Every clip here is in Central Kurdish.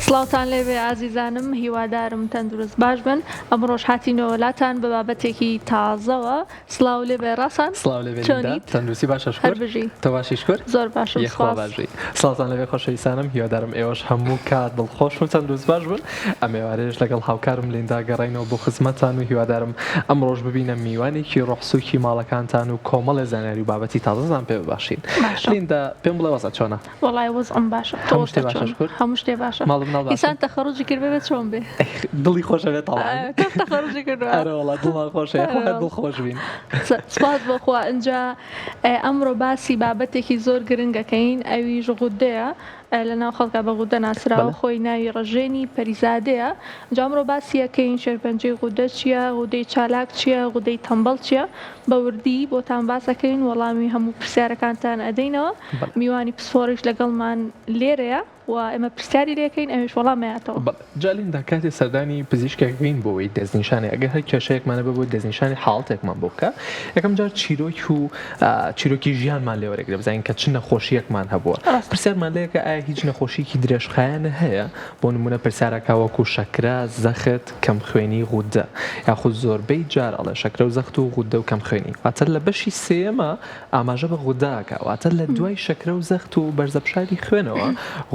سڵاوتان لێبێ ئازیزانم هیوادارم تەندروست باش بن ئەمڕۆش هاتینەوە لاتان بە بابەتێکی تازەوە سڵاو لێبێ ڕاسان سڵاو لێبێ لیندا چۆنیت تەندروستی باشە هەر شکور بژی تۆ باشی شکور زۆر باشم یەخوا سپاس باشی سڵاوتان لێبێ خۆشەویستانم هیوادارم ئێوەش هەموو کات دڵخۆش و تەندروست باش بن ئەم ئێوارەیەش لەگەڵ هاوکارم لیندا گەڕاینەوە بۆ خزمەتتان و هیوادارم ئەمڕۆش ببینە میوانێکی ڕۆحسوکی ماڵەکانتان و کۆمەڵێ زانیاری و بابەتی تازەتان پێ ببەخشین باشە لیندا پێم بڵێ وەزعت چۆنە؟ وەڵای وەزعم باشە تۆ هەموو شتێ وەزعت باشە چۆنە؟ شکور هەموو شتێ باشە ماڵ و مناڵ باشن؟ ئینسان تەخەڕوجی کردبێ بێ چۆن بێ؟ دڵی خۆشە بێ تەڵان تۆش تەخەڕوجی کردوە؟ ئەرێ وەڵا دڵمان خۆشە یاخوا ئەرێ هەر وەڵا دڵخۆش بین. سپاس بۆ خوا ئینجا ئەمڕۆ باسی بابەتێکی زۆر گرنگ ئەکەین ئەویش غودەیە لەناو خەڵکا بە غودە ناسراوە بەڵێ. خۆی ناوی ڕژێنی پەریزادەیە جا ئەمڕۆ باسی ئەکەین شێرپەنجەی غودە چیە غودەی چالاک چیە غودەی تەمبەڵ چیە بە وردی بۆتان باس ئەکەین وەڵامی هەموو پرسیارەکانتان ئەدەینەوە بەڵێ. میوانی پسپۆڕیش لەگەڵمان لێرەیە و ئێمە پرسیاری لێکەین ئەویش وەڵام ئەیاتەوە. بەڵێ جا لیندا کاتێ سەردانی پزیشکێک ئەکەین بۆ ئەوەی دەستنیشانی ئەگەر هەر کێشەیەکمان هەبێ بۆی دەستنیشانی حاڵەتێکمان بۆ بکا یەکەم جار چیرۆک و چیرۆکی ژیانمان لێ وەرەگرێ بزانین کە چ نەخۆشییەکمان هەبووە ڕاستە. پرسیارمان لێ ئەکا ئایا هیچ نەخۆشییەکی درێژخایەنە هەیە بۆ نموونە پرسیارەکە وەکوو شەکرە، زەخت، کەمخوێنی، غوددە یاخود زۆربەی جار ئەڵێ شەکرە و زەخت و غوددە و کەمخوێنی واتە لە بەشی سێیەما ئاماژە بە غودە ئەکا واتە لە دوای شەکرە و زەخت و بەرزەفشاری خوێنەوە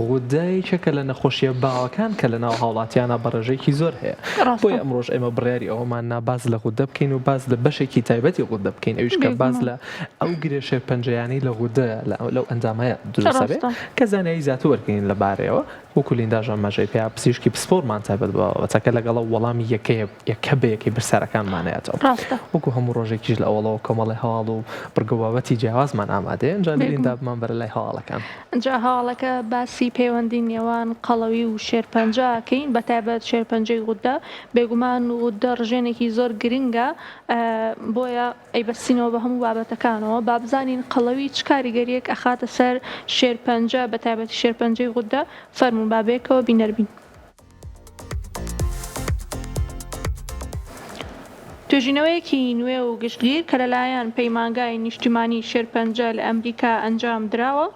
غودە یەکێکە لە نەخۆشیە باوەکان کە لە ناو هاوڵاتیانا بە ڕێژەیەکی زۆر هەیە ڕاستە. بۆیە ئەمڕۆش ئێمە بڕیاری ئەوەمان نا باس لە غودە بکەین و باس لە بەشێکی تایبەتی غودە بکەین ئەویش کە باس بێگومان. لە ئەو گرێ شێرپەنجەیانەی لە غودە لەو ئەندامەیە دروست ئەبێ ڕاستە. کە زانیاری زیاتر وەرگرین لە بارەیەوە وەکو لینداش ئاماژەی پێیا پزیشکی پسپۆڕمان تایبەت بە بابەتەکە لەگەڵە وەڵامی یەکەیە یەکە بە یەکەی پرسیارەکانمان ئەیاتەوە. ڕاستە. وەکو هەموو ڕۆژێکیش لە ئەوەڵەوە کۆمەڵێ هەواڵ و بڕگە و بابەتی جیاوازمان ئامادەیە ئینجا لیندا بێگومان. بمان بەرە لای هەواڵەکان. ئینجا هەواڵەکە باسی پەیوەندی نێوان قەڵەوی و شێرپەنجە ئەکەین بەتایبەت شێرپەنجەی غودە، بێگومان غودە ڕژێنێکی زۆر گرنگە بۆیە ئەیبەستینەوە بە هەموو بابەتەکانەوە با بزانین قەڵەوی چ کاریگەریەک ئەخاتە سەر شێرپەنجە بەتایبەتی شێرپەنجەی غودە فەرموون با بەیەکەوە بینەر بین. توێژینەوەیەکی نوێ و گشتگیر کە لەلایەن پەیمانگای نیشتیمانی شێرپەنجە لە ئەمریکا ئەنجام دراوە،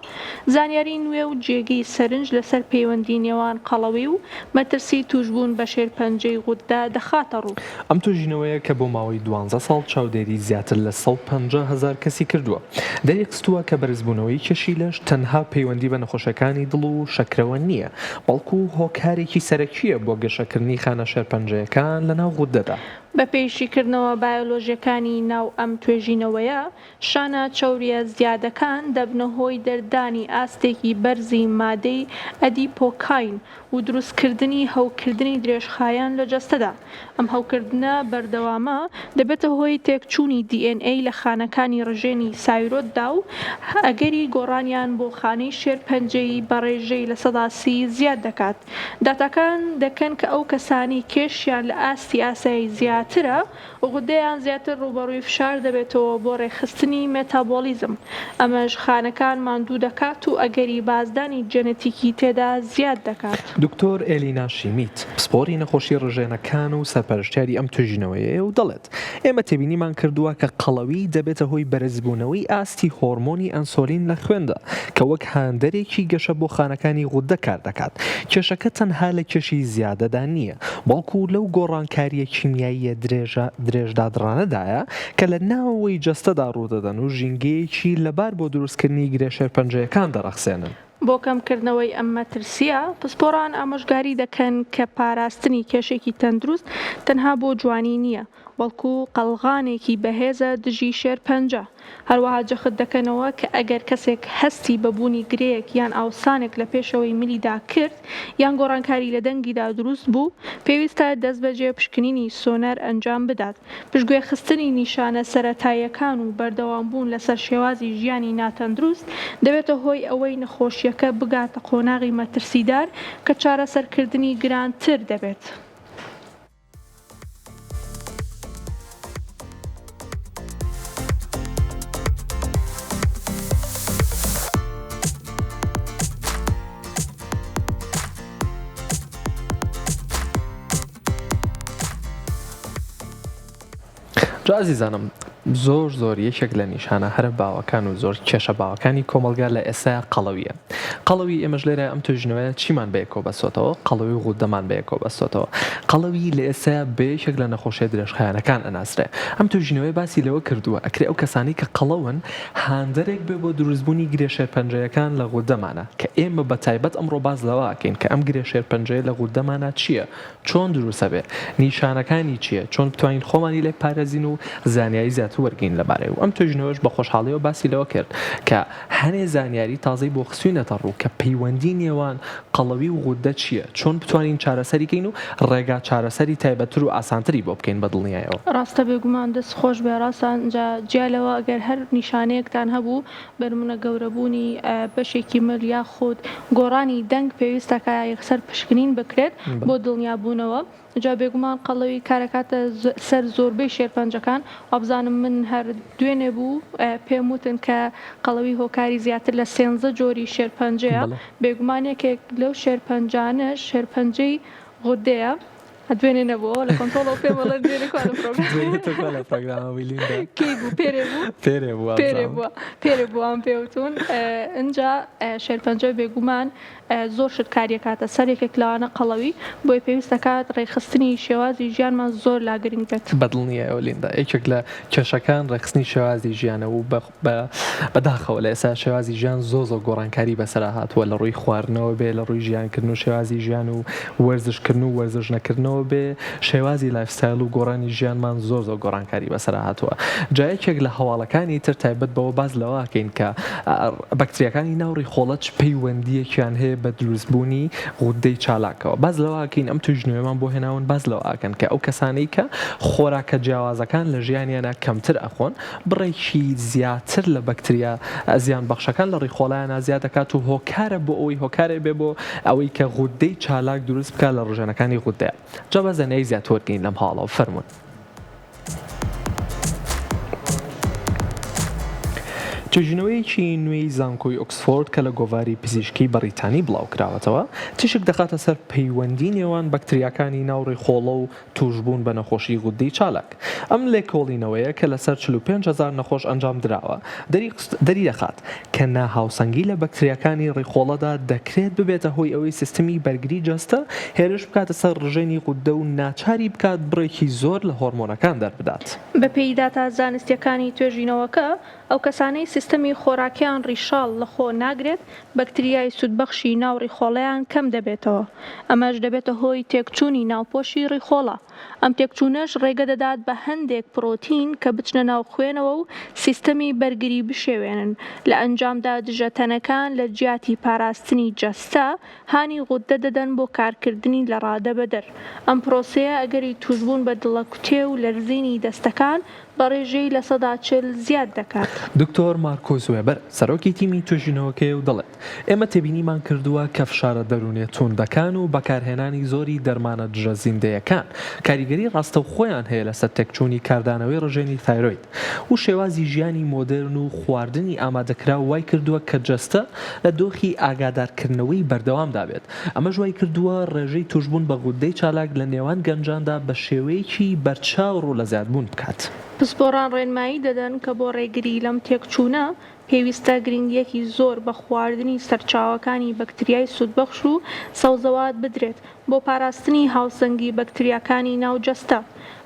زانیاری نوێ و جێگەی سەرنج لەسەر پەیوەندی نێوان قەڵەوی و مەترسی تووشبوون بە شێرپەنجەی غوددە دەخاتەڕوو. ئەم توێژینەوەیە کە بۆ ماوەی دوانزە ساڵ چاودێری زیاتر لە 150,000 کەسی کردووە، دەریخستووە کە بەرزبوونەوەی کێشی لەش تەنها پەیوەندی بە نەخۆشیەکانی دڵ و شەکرەوە نییە، بەڵکو هۆکارێکی سەرەکییە بۆ گەشەکردنی خانە شێرپەنجەیەکان لەناو غوددەدا. بەپێی شیکردنەوە بایۆلۆژییەکانی ناو ئەم توێژینەوەیە، شانە چەورییە زیادەکان دەبنە هۆی دەردانی ئاستێکی بەرزی مادەی ئەدیپۆکاین و دروستکردنی هەوکردنی درێژخایەن لە جەستەدا. ئەم هەوکردنە بەردەوامە دەبێتە هۆی تێکچوونی DNA لە خانەکانی ڕژێنی سایرۆددا و ئەگەری گۆڕانیان بۆ خانەی شێرپەنجەیی بە ڕێژەی 30% زیاد دەکات. داتاکان دەکەن کە ئەو کەسانەی کێشیان لە ئاستی ئاسایی زیاترە، غودەیان زیاتر ڕووبەڕووی فشار دەبێتەوە بۆ ڕێکخستنی مێتابۆلیزم، ئەمەش خانەکان ماندوو دەکات و ئەگەری بازدانی جێنەتیکی تێدا زیاد دەکات. دکتۆر ئێلینا شیمیت، پسپۆڕی نەخۆشی ڕژێنەکان و سەرپەرشتیاری ئەم توێژینەوەیەیە و دەڵێت، ئێمە تێبینیمان کردووە کە قەڵەوی دەبێتە هۆی بەرزبوونەوەی ئاستی هۆرمۆنی ئەنسۆلین لە خوێندا کە وەک هاندەرێکی گەشە بۆ خانەکانی غوددە کاردەکات. کێشەکە تەنها لە کێشی زیادەدا نییە، بەڵکو لەو گۆڕانکارییە کیمیاییە درێژە درێژدادڕانەدایە کە لە ناوەوەی جەستەدا ڕوودەدەن و ژینگەیەکی لەبار بۆ دروستکردنی گرێ شێرپەنجەیەکان دەڕەخسێنن. بۆ کەمکردنەوەی ئەم مەترسییە، پسپۆڕان ئامۆژگاری دەکەن کە پاراستنی کێشێکی تەندروست تەنها بۆ جوانی نییە، بەڵکو قەڵغانێکی بەهێزە دژی شێرپەنجە. هەروەها جەخت دەکەنەوە کە ئەگەر کەسێک هەستی بە بوونی گرێیەک یان ئاوسانێک لە پێشەوەی ملیدا کرد یان گۆڕانکاری لە دەنگیدا دروست بوو، پێویستە دەستبەجێ پشکنینی سۆنەر ئەنجام بدات. پشتگوێخستنی نیشانە سەرەتاییەکان و بەردەوامبوون لەسەر شێوازی ژیانی ناتەندروست دەبێتە هۆی ئەوەی نەخۆشییەکە بگاتە قۆناغی مەترسیدار کە چارەسەرکردنی گرانتر دەبێت. جا ئازیزانم زۆر زۆر یەکێک لە نیشانە هەرە باوەکان و زۆر کێشە باوەکانی کۆمەڵگا لە ئێستایا قەڵەویە. قەڵەوی ئێمەش لێرە ئەم توێژینەوەیە چیمان بەیەکەوە بەستۆتەوە؟ قەڵەوی و غوددەمان بەیەکەوە بەستۆتەوە. قەڵەوی لە ئێستایا بە یەکێک لە نەخۆشیە درێژخایەنەکان ئەناسرێ. ئەم توێژینەوەیە باسی لەوە کردووە ئەکرێ ئەو کەسانەی کە قەڵەون هاندەرێک بێ بۆ دروستبوونی گرێ شێرپەنجەیەکان لە غوددەمانا کە ئێمە بە تایبەت ئەمڕۆ باس لەوە ئەکەین کە ئەم گرێ شێرپەنجەیە لە غوددەمانا چییە؟ چۆن دروست ئەبێ؟ نیشانەکانی چییە؟ چۆن بتوانین خۆمانی لێ بپارێزین و زانیاری زیاتر وەرگرین لەبارەی و ئەم توێژینەوەش بە خۆشحاڵیەوە باسی لەوە کرد کە هەنێ زانیاری تازەی بۆ خستوینەتە ڕوو کە پەیوەندی نێوان قەڵەوی و غوددە چییە، چۆن بتوانین چارەسەری کەین و ڕێگا چارەسەری تایبەتتر و ئاسانتری بۆ بکەین بە دڵنیایەوە. ڕاستە بێگومان دەست خۆش بێ ڕاستە جا جیا لەوە ئەگەر هەر نیشانەیەکتان هەبوو بەنمونە گەورەبوونی بەشێکی مل یاخود گۆڕانی دەنگ پێویستە کە یەکسەر پشکنین بکرێت بۆ دڵنیابوونەوە. جا بێگومان قەڵەوی کارەکاتە سەر زۆربەی شێرپەنجەکان، وابزانم من هەر دوێنێ بوو پێم وتن کە قەڵەوی هۆکاری زیاتر لە سێنزە جۆری شێرپەنجەیە، بێگومان یەکێک لەو شێرپەنجانەش شێرپەنجەی غودەیە، دوێنێ نەبوو لە کۆنتۆڵەوە پێم ئەڵێن دوێنێ کوا لە پرۆگرام دوێنێ تۆ کوا لە پرۆگرامە بووی لیندا؟ کەی بوو پێرێ بوو؟ پێرێ بوو پێرێ بووە پێرێ بوو ئەم پێ وتون ئینجا شێرپەنجە بێگومان زۆر شت کاریەکاتە سەر یەکێک لەوانە قەڵەوی، بۆیە پێویست دەکات ڕێکخستنی شێوازی ژیانمان زۆر لا گرنگ بێت. بەدڵنیایەوە لیندا، یەکێک لە کێشەکان ڕێکخستنی شێوازی ژیانە و بەداخەوە لە ئێستا شێوازی ژیان زۆر زۆر گۆڕانکاری بەسەرا هاتووە لە ڕووی خواردنەوە بێ لە ڕووی ژیانکردن و شێوازی ژیان و وەرزشکردن و وەرزش نەکردنەوە بێ شێوازی lifestyle و گۆڕانی ژیانمان زۆر زۆر گۆڕانکاری بەسەرا هاتووە جا یەکێک لە هەواڵەکانی تر تایبەت بەوە باس لەوە ئەکەین کە بەکتریاکانی ناو ڕیخۆڵە چ پەیوەندییەکیان هەیە بە دروستبوونی غوددەی چالاکەوە؟ باس لەوە ئەکەین ئەم توێژینەوەیەمان بۆ هێناون باس لەوە ئەکەن کە ئەو کەسانەی کە خۆراکە جیاوازەکان لە ژیانیانا کەمتر ئەخۆن بڕێکی زیاتر لە بەکتریا زیانبەخشەکان لە ڕیخۆڵەیانا زیاد دەکات و هۆکارە بۆ ئەوەی هۆکارێ بێ بۆ ئەوەی کە غوددەی چالاک دروست بکات لە ڕژێنەکانی غوددەیا. جا با زانیاری زیاتر وەرگرین لەم هەواڵەوە فەرموون. توێژینەوەیەکی نوێی زانکۆی ئۆکسفۆرد کە لە گۆڤاری پزیشکی بەڕیتانی بڵاوکراوەتەوە، تیشک دەخاتە سەر پەیوەندی نێوان بەکتریاکانی ناو ڕیخۆڵە و تووشبوون بە نەخۆشی غوددەی چالاک. ئەم لێکۆڵینەوەیە کە لەسەر 45 هەزار نەخۆش ئەنجامدراوە، دەریدەخات کە ناهاوسەنگی لە بەکتریاکانی ڕیخۆڵەدا دەکرێت ببێتە هۆی ئەوەی سیستمی بەرگری جەستە هێرش بکاتە سەر ڕژێنی غوددە و ناچاری بکات بڕێکی زۆر لە هۆرمۆنەکان دەربدات. بەپێی داتا زانستییەکانی توێژینەوەکە، ئەو کەسانەی سیستەمی خۆراکیان ڕیشاڵ لەخۆ ناگرێت، بەکتریای سوودبەخشی ناو ڕیخۆڵەیان کەم دەبێتەوە، ئەمەش دەبێتە هۆی تێکچوونی ناوپۆشی ڕیخۆڵە. ئەم تێکچوونەش ڕێگە دەدات بە هەندێک پڕۆتین کە بچنە ناو خوێنەوە و سیستەمی بەرگری بشێوێنن، لە ئەنجامدا دژەتەنەکان لە جیاتی پاراستنی جەستە، هانی غوددە دەدەن بۆ کارکردنی لەڕادەبەدەر. ئەم پرۆسەیە ئەگەری تووشبوون بە دڵەکوتێ و لەرزینی دەستەکان بە ڕێژەی 40% زیاد دەکات. دکتۆر مارکۆس وێبەر، سەرۆکی تیمی توێژینەوەکەیە و دەڵێت، ئێمە تێبینیمان کردووە کە فشارە دەروونیە تووندەکان و بەکارهێنانی زۆری دەرمانە دژە زیندەیەکان کاریگەری ڕاستەوخۆیان هەیە لەسەر تێکچوونی کاردانەوەی ڕژێنی ثایرۆید و شێوازی ژیانی مۆدێرن و خواردنی ئامادەکراو وای کردووە کە جەستە لە دۆخی ئاگادارکردنەوەی بەردەوامدا بێت ئەمەش وای کردووە ڕێژەی تووشبوون بە غوددەی چالاک لە نێوان گەنجاندا بە شێوەیەکی بەرچاو ڕوو لە زیادبوون بکات. پسپۆڕان ڕێنمایی دەدەن کە بۆ ڕێگری لەم تێکچوونە پێویستە گرنگییەکی زۆر بە خواردنی سەرچاوەکانی بەکتریای سوودبەخش و سەوزەوات بدرێت بۆ پاراستنی هاوسەنگی بەکتریاکانی ناو جەستە.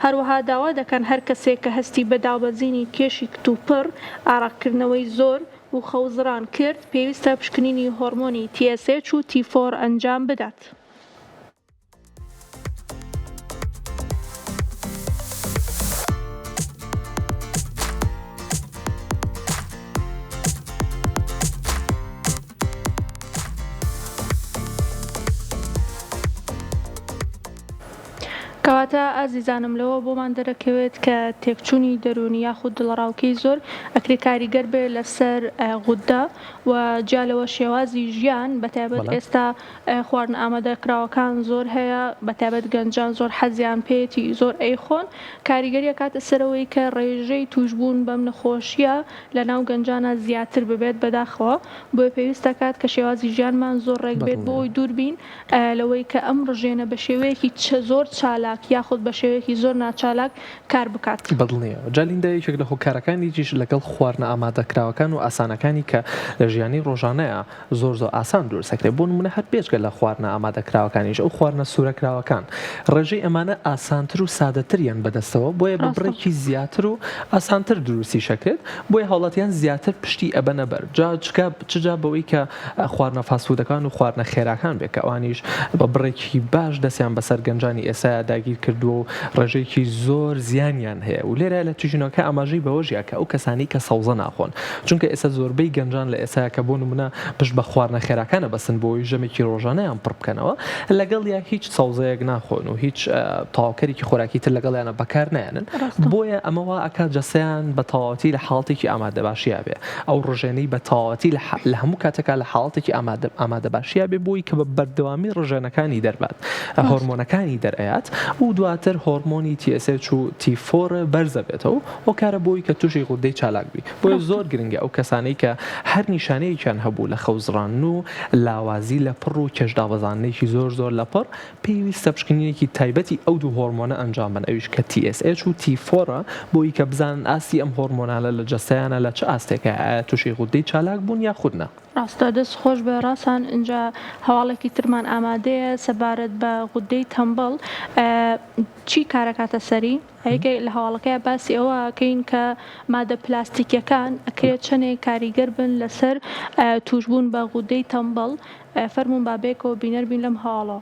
هەروەها داوا دەکەن هەر کەسێک کە هەستی بە دابەزینی کێشی کتوپڕ، ئارەقکردنەوەی زۆر و خەوزڕان کرد، پێویستە پشکنینی هۆرمۆنی TSH و T four ئەنجام بدات. کەواتە ئازیزانم لەوە بۆمان دەرەکەوێت کە تێکچوونی دەروونی یاخود دڵەڕاوکێی زۆر ئەکرێ کاریگەر بێ لەسەر غودە و جیا لەوە شێوازی ژیان بەتایبەت ئێستا خواردنە ئامادەکراوەکان زۆر هەیە بەتایبەت گەنجان زۆر حەزیان پێیەتی زۆر ئەیخۆن کاریگەری ئەکاتە سەرەوەی کە ڕێژەی توشبوون بەم نەخۆشیە لەناو گەنجانا زیاتر ببێت بەداخەوە بۆیە پێویست دەکات کە شێوازی ژیانمان زۆر ڕێک بێت بۆ ئەوەی دوور بین لەوەی کە ئەم ڕژێنە بە شێوەیەکی زۆر چالاک. چالاک یاخود بە شێوەیەکی زۆر ناچالاک کار بکات. بەدڵنیایەوە جا لیندا یەکێک لە هۆکارەکانیش لەگەڵ خواردنە ئامادەکراوەکان و ئاسانەکانی کە لە ژیانی ڕۆژانەیا زۆر زۆر ئاسان دروست ئەکرێت بۆ نمونە هەر بێجگە لە خواردنە ئامادەکراوەکانیش ئەو خواردنە سوورەکراوەکان ڕێژەی ئەمانە ئاسانتر و سادەتریان بەدەستەوە بۆیە بە ڕاستە. بڕێکی زیاتر و ئاسانتر دروستیش ئەکرێت بۆیە هاوڵاتیان زیاتر پشتی ئەبەنە بەر جا چکا چ جا بەوەی کە خواردنە fast food ەکان و خواردنە خێراکان بێت کە ئەوانیش بە بڕێکی باش دەستیان بەسەر گەنجانی ئێستایا داگیر کردووە و ڕێژەیەکی زۆر زیانیان هەیە و لێرە لە توێژینەوەکە ئاماژەی بەوەشیا کە ئەو کەسانەی کە سەوزە ناخۆن چونکە ئێستا زۆربەی گەنجان لە ئێستایا کە بۆ نمونە پشت بە خواردنە خێراکان ئەبەستن بۆ ئەوەی ژەمێکی ڕۆژانەیان پڕ بکەنەوە لەگەڵیا هیچ سەوزەیەک ناخۆن و هیچ تەواوکەرێکی خۆراکی تر لەگەڵیانە بەکار نایەنن ڕاستە. بۆیە ئەمە وا ئەکات جەستەیان بە تەواوەتی لە حاڵەتێکی ئامادەباشیا بێ ئەو ڕژێنەی بە تەواوەتی لە لە هەموو کاتێکا لە حاڵەتێکی ئامادە ئامادەباشیا بێ بۆی کە بە بەردەوامی ڕژێنەکانی دەربات ڕاستە. هۆرمۆنەکانی دەرئەیات و دواتر هۆرمۆنی TSH و T4 بەرزەبێتەوە هۆکارە بۆی کە توشی غودەی چالاک بی بۆیە ڕاستە. زۆر گرنگە ئەو کەسانەی کە هەر نیشانەیەکیان هەبوو لە خەوزڕاندن و لاوازی لە پڕ و کێش دابەزاندنێکی زۆر زۆر لە پڕ پێویستە پشکنینێکی تایبەتی ئەو دوو هۆرمۆنە ئەنجام بەن ئەویش کە TSH و T4 ە بۆی کە بزانن ئاستی ئەم هۆرمۆنانە لە جەستەیانە لە چ ئاستێکایە ئایا توشی غودەی چالاک بوون یاخود نا. ڕاستە دەست خۆش بێ ڕاسان ئینجا هەواڵێکی ترمان ئامادەیە سەبارەت بە غودەی تەمبەڵ چی کارەکاتە سەری یەکێ لە هەواڵەکەیا باسی ئەوە ئەکەین کە مادە پلاستیکیەکان ئەکرێ چەنێک کاریگەر بن لەسەر توشبوون بە غودەی تەمبەڵ فەرموون با بەیەکەوە بینەر بین لەم هەواڵەوە.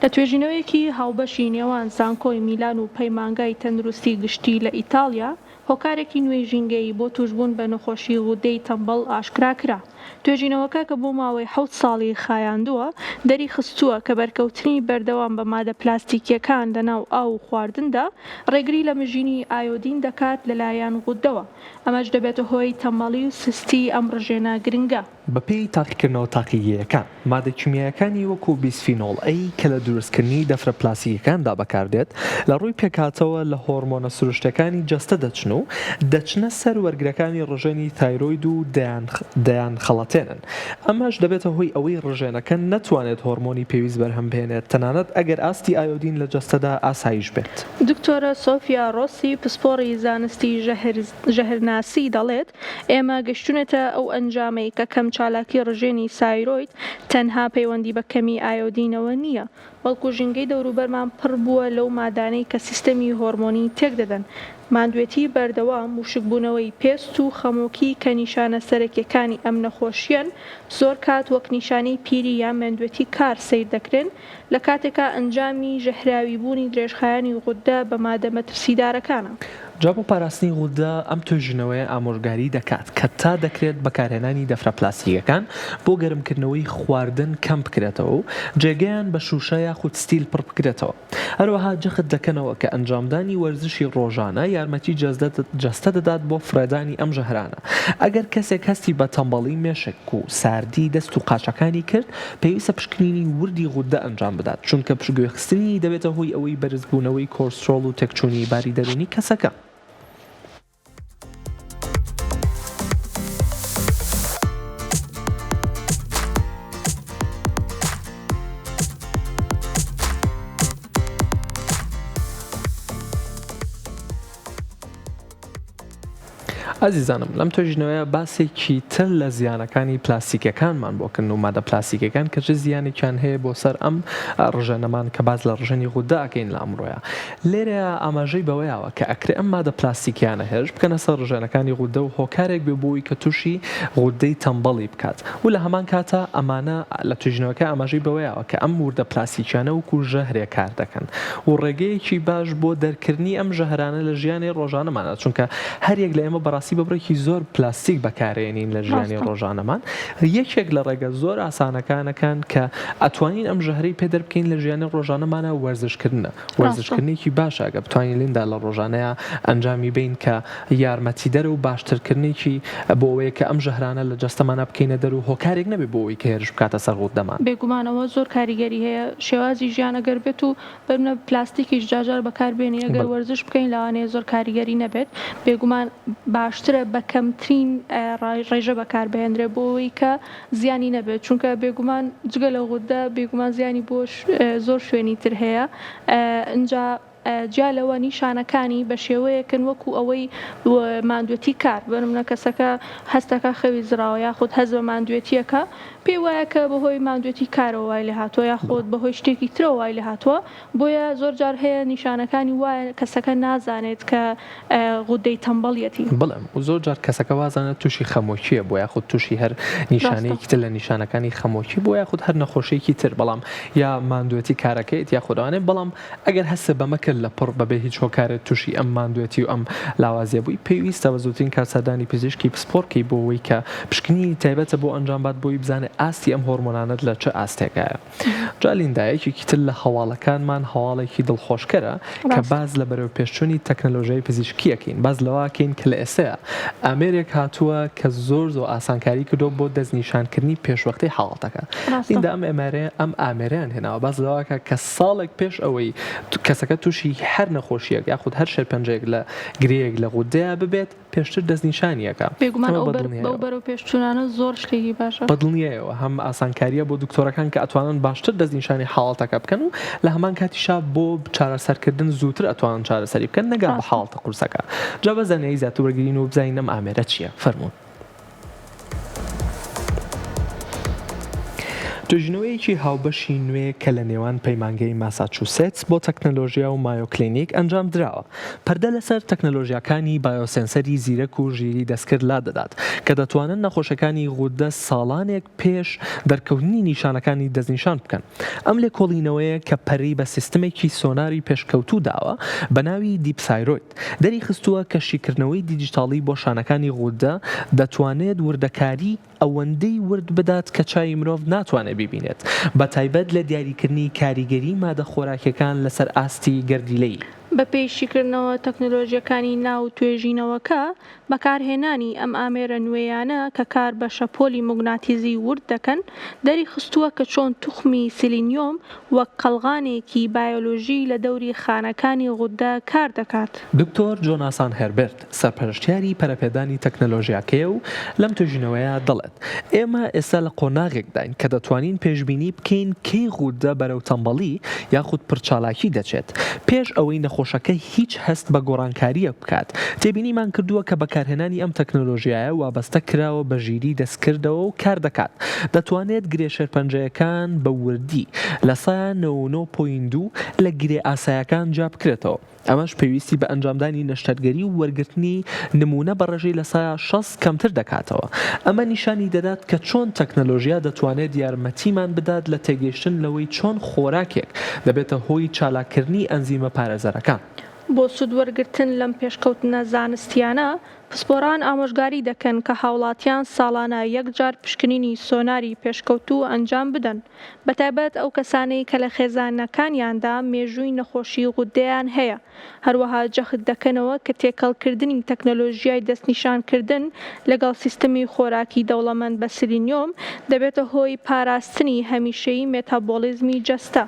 لە توێژینەوەیەکی هاوبەشی نێوان زانکۆی میلان و پەیمانگای تەندروستی گشتی لە ئیتاڵیا، هۆکارێکی نوێی ژینگەیی بۆ تووشبوون بە نەخۆشی غودەی تەمبەڵ ئاشکرا کرا. توێژینەوەکە کە بۆ ماوەی حەوت ساڵی خایاندووە، دەریخستووە کە بەرکەوتنی بەردەوام بە مادە پلاستیکییەکان لەناو ئاو و خواردندا، ڕێگری لە مژینی ئایۆدین دەکات لەلایەن غودەوە، ئەمەش دەبێتە هۆی تەمبەڵی و سستی ئەم ڕژێنە گرنگە. بەپێی تاقیکردنەوە تاقیگەیەکان، مادە کیمیایەکانی وەکو بیسفینۆڵ ئەی کە لە دروستکردنی دەفرە پلاستیکیەکاندا بەکاردێت، لە ڕووی پێکهاتەوە لە هۆرمۆنە سروشتیەکانی جەستە دەچن و دەچنە سەر وەرگرەکانی ڕژێنی ثایرۆید و دەیانخەڵەتێنن، ئەمەش دەبێتە هۆی ئەوەی ڕژێنەکە نەتوانێت هۆرمۆنی پێویست بەرهەم بهێنێت تەنانەت ئەگەر ئاستی ئایۆدین لە جەستەدا ئاساییش بێت. دکتۆرە سۆفیا ڕۆسی پسپۆڕی زانستی ژەهرناسی دەڵێت، ئێمە گەشتوونەتە ئەو ئەنجامەی کە کەم چالاکی ڕژێنی سایرۆید تەنها پەیوەندی بە کەمی ئایۆدینەوە نییە، بەڵکو ژینگەی دەوروبەرمان پڕ بووە لەو مادانەی کە سیستەمی هۆرمۆنی تێکدەدەن. ماندوێتی بەردەوام، وشکبوونەوەی پێست و خەمۆکی کە نیشانە سەرەکییەکانی ئەم نەخۆشییەن، زۆرکات وەک نیشانەی پیری یان ماندوێتی کار سەیر دەکرێن، لە کاتێکا ئەنجامی ژەهراویبوونی درێژخایەنی غوددە بە مادە مەترسیدارەکانە. جا بۆ پاراستنی غوددە ئەم توێژینەوەیە ئامۆژگاری دەکات کە تا دەکرێت بەکارهێنانی دەفرە پلاستیکیەکان بۆ گەرمکردنەوەی خواردن کەم بکرێتەوە و جێگەیان بە شوشە یاخود ستیل پڕ بکرێتەوە. هەروەها جەخت دەکەنەوە کە ئەنجامدانی وەرزشی ڕۆژانە یارمەتی جەستە دەدات بۆ فڕێدانی ئەم ژەهرانە. ئەگەر کەسێک هەستی بە تەمبەڵی مێشک و ساردی دەست و قاچەکانی کرد، پێویستە پشکنینی وردی غوددە ئەنجام بدات، چونکە پشتگوێخستنی دەبێتە هۆی ئەوەی بەرزبوونەوەی کۆڵسترۆڵ و تێکچوونی باری دەروونی کەسەکە. ئازیزانم لەم توێژینەوەیە باسێکی تر لە زیانەکانی پلاستیکەکانمان بۆ کردن و مادە پلاستیکەکان کە چ زیانێکیان هەیە بۆ سەر ئەم ڕژێنەمان کە باس لە ڕژێنی غودە ئەکەین لە ئەمڕۆیە لێرەیا ئاماژەی بەوەیاوە کە ئەکرێ ئەم مادە پلاستیکیانە هێرش بکەنە سەر ڕژێنەکانی غودە و هۆکارێک بێ بۆی کە تووشی غودەی تەمبەڵی بکات و لە هەمان کاتا ئەمانە لە توێژینەوەکە ئاماژەی بەوەیاوە کە ئەم وردە پلاستیکیانە وەکو ژەهرێک کار دەکەن و ڕێگەیەکی باش بۆ دەرکردنی ئەم ژەهرانە لە ژیانی ڕۆژانەمانە چونکە هەریەک لە ئێمە بەڕاستی بە بڕێکی زۆر پلاستیک بەکارێنین لە ژیانی ڕۆژانەمان یەکێک لە ڕێگە زۆر ئاسانەکانەکان کە ئەتوانین ئەم ژەهرەی پێ دەربکەین لە ژیانی ڕۆژانەمانە وەرزشکردنە وەرزشکردنێکی باشە ئەگەر بتوانین لیندا لە ڕۆژانەیا ئەنجامی بەین کە یارمەتیدەرە و باشترکردنێکی بۆ ئەوەیە کە ئەم ژەهرانە لە جەستەمانا بکەینە دەر و هۆکارێک نەبێ بۆ ئەوەی کە هێرش بکاتە سەر غوددەمان. بێگومان ئەوە زۆر کاریگەری هەیە شێوازی ژیان ئەگەر بێت و بەرنە پلاستیکیش جارجار بەکار بێنین ئەگەر وەرزش بکەین لەوانەیە زۆر کاریگەری نەبێت بێگومان باش. باشترە بە کەمترین ڕێژە بەکاربهێنرێت بۆ ئەوەی کە زیانی نەبێت چونکە بێگومان جگە لە غودە بێگومان زیانی بۆ زۆر شوێنی تر هەیە ئینجا جیا لەوە نیشانەکانی بە شێوەیەکن وەکو ئەوەی ماندوێتی کار بۆ نمونە کەسەکە هەستەکە خەوی زڕاوە یاخود هەست بە ماندوێتیەکە پێی وایە کە بەهۆی ماندوێتی کارەوە وای لێهاتووە یاخود بەهۆی شتێکی ترەوە وای لێهاتووە بۆیە زۆر جار هەیە نیشانەکانی وایە کەسەکە نازانێت کە غودەی تەمبەڵیەتی. بەڵێ و زۆر جار کەسەکە وازانێت تووشی خەمۆکیە بووە یاخود تووشی هەر نیشانەیەکی تر لە نیشانەکانی خەمۆکی بووە یاخود هەر نەخۆشیەکی تر بەڵام یا ماندوێتی کارەکەیت یاخود ئەوانەی بەڵام ئەگەر هەستت بەمە کرد لە پڕ بەبێ هیچ هۆکارێک تووشی ئەم ماندوێتی و ئەم لاوازیە بووی پێویستە بە زووترین کات سەردانی پزیشکی پسپۆڕ کەی بۆ ئەوەی کە پشکنینی تایبەتە بۆ ئەنجام بات بۆی بزانێت ئاستی ئەم هۆرمۆنانەت لە چ ئاستێکایە. جا لیندا یەکێکی تر لە هەواڵەکانمان هەواڵێکی دڵخۆشکەرە کە باس لە بەرەوپێشچوونی تەکنەلۆژیای پزیشکی ئەکەین باس لەوە ئەکەین کە لە ئێستەیا ئامێرێک هاتووە کە زۆر زۆر ئاسانکاری کردووە بۆ دەستنیشانکردنی پێشوەختەی حاڵەتەکە لیندا ئەم ئەمارەیە ئەم ئامێرەیان هێناوە باس لەوە ئەکا کە ساڵێک پێش ئەوەی کەسەکە تووشی هەر نەخۆشییەک یاخود هەر شێرپەنجەیەک لە گرێیەک لە غودەیا ببێت پێشتر دەستنیشانی ئەکا. بێگومان ئەو بەو بەرەو پێشچوونانە زۆر شتێکی باشە. بە دڵنیایەوە هەم ئاسانکارییە بۆ دکتۆرەکان کە ئەتوانن باشتر دەستنیشانی حاڵەتەکە بکەن و لە هەمان کاتیشا بۆ چارەسەرکردن زووتر ئەتوانن چارەسەری بکەن نەگا بە حاڵەتە قورسەکە. جا بە زانیاری زیاتر وەرگرین و بزانین ئەم ئامێرە چییە. فەرموون. توێژینەوەیەکی هاوبەشی نوێ کە لە نێوان پەیمانگەی ماساچوسێتس بۆ تەکنەلۆژیا و مایۆ کلینیک ئەنجامدراوە، پەردە لەسەر تەکنەلۆژیاکانی بایۆسێنسەری زیرەک و ژیری دەستکرد لادەدات کە دەتوانن نەخۆشەکانی غوددە ساڵانێک پێش دەرکەوتنی نیشانەکانی دەستنیشان بکەن. ئەم لێکۆڵینەوەیە کە پەرەی بە سیستمێکی سۆناری پێشکەوتوو داوە بە ناوی Deep Thyroid، دەریخستووە کە شیکردنەوەی دیجیتاڵی بۆ شانەکانی غوددە دەتوانێت وردەکاری ئەوەندەی ورد بدات کە چاوی مرۆڤ ناتوانێت بیبینێت، بەتایبەت لە دیاریکردنی کاریگەری مادە خۆراکیەکان لەسەر ئاستی گەردیلەیی. بەپێی شیکردنەوە تەکنەلۆژییەکانی ناو توێژینەوەکە، بەکارهێنانی ئەم ئامێرە نوێیانە کە کار بە شەپۆلی موگناتیزی ورد دەکەن، دەریخستووە کە چۆن توخمی سیلینیۆم وەک قەڵغانێکی بایۆلۆژی لە دەوری خانەکانی غوددە کار دەکات. دکتۆر جۆناسان هێربێرت، سەرپەرشتیاری پەرەپێدانی تەکنەلۆژیاکەیە و لەم توێژینەوەیە دەڵێت، ئێمە ئێستا لە قۆناغێکداین کە دەتوانین پێشبینی بکەین کەی غوددە بەرەو تەمبەڵی یاخود پڕچالاکی دەچێت پێش ئەوەی نەخۆشەکە هیچ هەست بە گۆڕانکارییەک بکات. تێبینیمان کردووە کە بەکارهێنانی ئەم تەکنەلۆژیایە وابەستە کراوە بە ژیری دەستکردەوە و کاردەکات، دەتوانێت گرێ شێرپەنجەیەکان بە وردی 99.2% لە گرێ ئاسایەکان جیابکرێتەوە. ئەمەش پێویستی بە ئەنجامدانی نەشتەرگەری و وەرگرتنی نموونە بە ڕێژەی 60% کەمتر دەکاتەوە. ئەمە نیشانی دەدات کە چۆن تەکنەلۆژیا دەتوانێت یارمەتیمان بدات لە تێگەیشتن لەوەی چۆن خۆراکێک دەبێتە هۆی چالاککردنی ئەنزیمە پارێزەرەکان. بۆ سوود وەرگرتن لەم پێشکەوتنە زانستییانە، پسپۆڕان ئامۆژگاری دەکەن کە هاوڵاتیان ساڵانە یەک جار پشکنینی سۆناری پێشکەوتوو ئەنجام بدەن، بەتایبەت ئەو کەسانەی کە لە خێزانەکانیاندا مێژووی نەخۆشی غوددەیان هەیە، هەروەها جەخت دەکەنەوە کە تێکەڵکردنی تەکنەلۆژیای دەستنیشانکردن لەگەڵ سیستمی خۆراکی دەوڵەمەند بە سیلینیۆم دەبێتە هۆی پاراستنی هەمیشەیی مێتابۆڵیزمی جەستە.